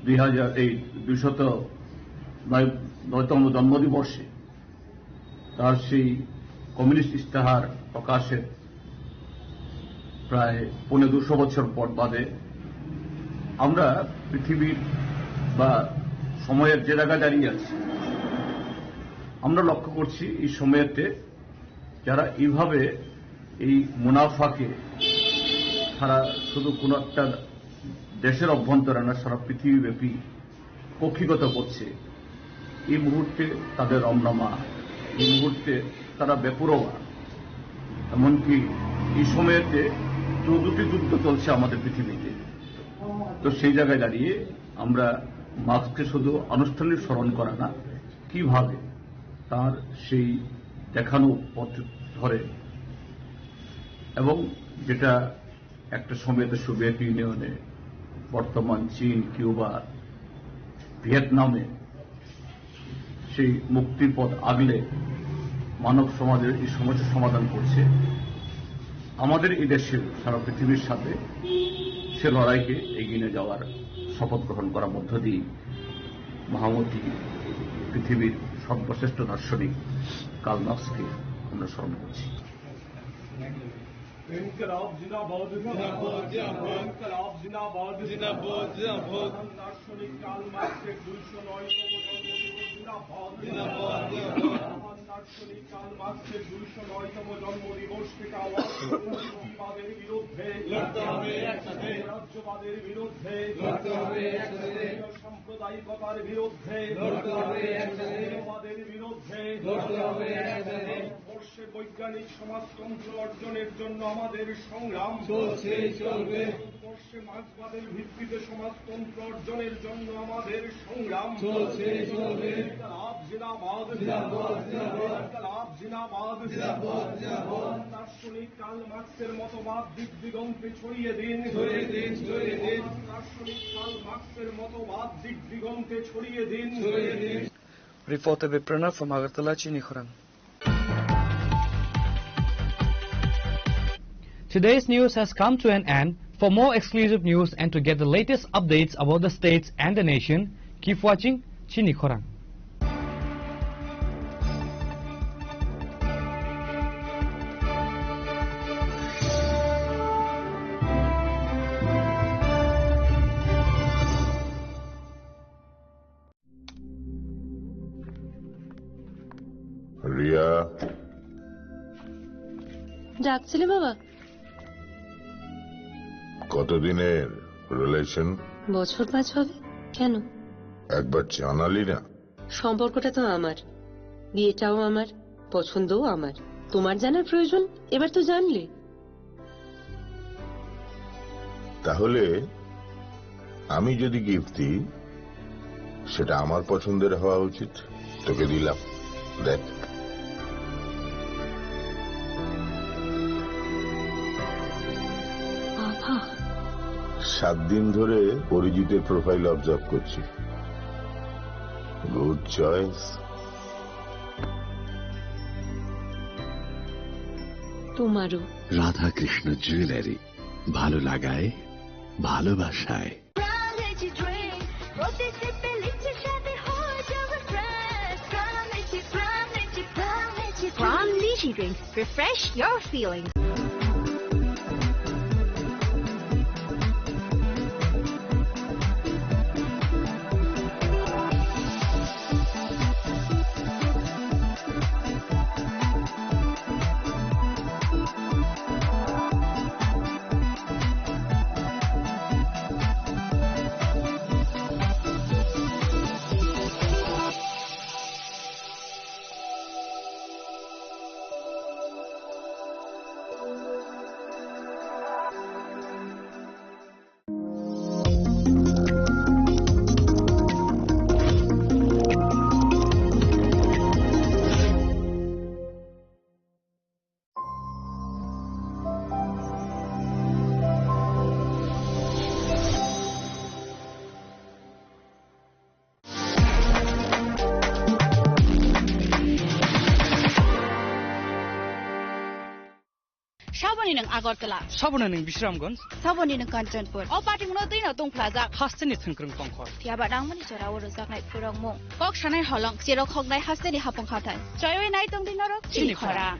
দুই হাজার, এই দুইশত নয়, নয়তম জন্মদিবসে তার সেই কমিউনিস্ট ইশতেহার প্রকাশের প্রায় পৌনে দুশো বছর পর বাদে আমরা পৃথিবীর বা সময়ের যে জায়গায় দাঁড়িয়ে আছি, আমরা লক্ষ্য করছি এই সময়তে যারা এইভাবে এই মুনাফাকে সারা শুধু কোনো একটা দেশের অভ্যন্তরে না, সারা পৃথিবীব্যাপী কক্ষিগত করছে, এই মুহূর্তে তাদের রমরমা, এই মুহূর্তে তারা বেপরোয়া। এমনকি এই সময়তে চৌদ্দটি যুদ্ধ চলছে আমাদের পৃথিবীতে। তো সেই জায়গায় দাঁড়িয়ে আমরা মার্ক্সকে শুধু আনুষ্ঠানিক স্মরণ করা না, কিভাবে তার সেই দেখানো পথ ধরে এবং যেটা একটা সময়তে সোভিয়েত ইউনিয়নে, বর্তমান চীন, কিউবা, ভিয়েতনামে সেই মুক্তির পথ আগলে মানব সমাজের এই সমস্যা সমাধান করছে। আমাদের এই দেশে সারা পৃথিবীর সাথে সে লড়াইকে এগিয়ে নিয়ে যাওয়ার শপথ গ্রহণ করার মধ্য দিয়ে মহামতি পৃথিবীর সর্বশ্রেষ্ঠ দার্শনিক কার্ল মার্ক্সকে আমরা স্মরণ করছি। ইনকিলাব জিন্দাবাদ। জিন্দাবাদ, জিন্দাবাদ। ইনকিলাব জিন্দাবাদ। জিন্দাবাদ, জিন্দাবাদ। মহান দার্শনিক কার্ল মার্ক্সের দুইশো নয়তম জন্মদিবস জিন্দাবাদ। জিন্দাবাদ, জিন্দাবাদ। মহান দার্শনিক কার্ল মার্ক্সের দুইশো নয়তম জন্মদিবস থেকে আওয়াজ তুলুন মুক্তিবাদের বিরুদ্ধে। লড়তে হবে একসাথে। রাজ্যবাদের বিরুদ্ধে। লড়তে হবে একসাথে। সাম্প্রদায়িকতার বিরুদ্ধে। লড়তে হবে একসাথে। বিরুদ্ধে। লড়তে হবে একসাথে। ভারতবর্ষে বৈজ্ঞানিক সমাজতন্ত্র অর্জনের জন্য আমাদের সংগ্রাম চলছে, চলবে। ভারতবর্ষে মার্ক্সবাদের ভিত্তিতে সমাজতন্ত্র অর্জনের জন্য আমাদের সংগ্রাম চলছে, চলবে। ইনকিলাব জিন্দাবাদ। জিন্দাবাদ, জিন্দাবাদ। ইনকিলাব জিন্দাবাদ। জিন্দাবাদ, জিন্দাবাদ। দার্শনিক কার্ল মার্ক্সের মতবাদ দিক দিগন্তে ছড়িয়ে দিন। ছড়িয়ে দিন, ছড়িয়ে দিন। দার্শনিক কার্ল মার্ক্সের মতবাদ দিক দিগন্তে ছড়িয়ে দিন। ছড়িয়ে দিন। Reporter Biprana from Agartala, Chini Khorang. Today's news has come to an end. For more exclusive news and to get the latest updates about the states and the nation, keep watching Chini Khorang. Riya. ডাকছিলে বাবা? কতদিনের রিলেশন? বছর পাঁচ হবে। কেন? একবার জানালি না। সম্পর্কটা তো আমার, বিয়েটাও আমার, পছন্দও আমার। তোমার জানার প্রয়োজন? এবার তো জানলে। তাহলে আমি যদি গিফট দিই, সেটা আমার পছন্দের হওয়া উচিত। তোকে দিলাম, দেখ। বাবা। সাত দিন ধরে অরিজিতের প্রোফাইল অবজার্ভ করছি। Good choice. তোমারও। রাধাকৃষ্ণ জুয়েলারি, ভালো লাগায়, ভালোবাসায়। Prime Energy Drink, প্রতি সিপে লিচ্ছে স্বাদে হয়ে যাবে fresh. Prime Energy, Prime Energy, Prime Energy Drink. Prime Energy Drink, refresh your feelings. Saboni nwng Agartala. Saboni nwng Bisramganj. Saboni nwng Kanchanpur. O pating no twi no tong phlajak. Hasteni thwngkrwng tongkhor. Phiya ba nangmani jora o rwjaknai phurokmung. Kok sanai holong, cherok hoknai hasteni hapung hathai. Choiwi nai tong di norok chini khorang.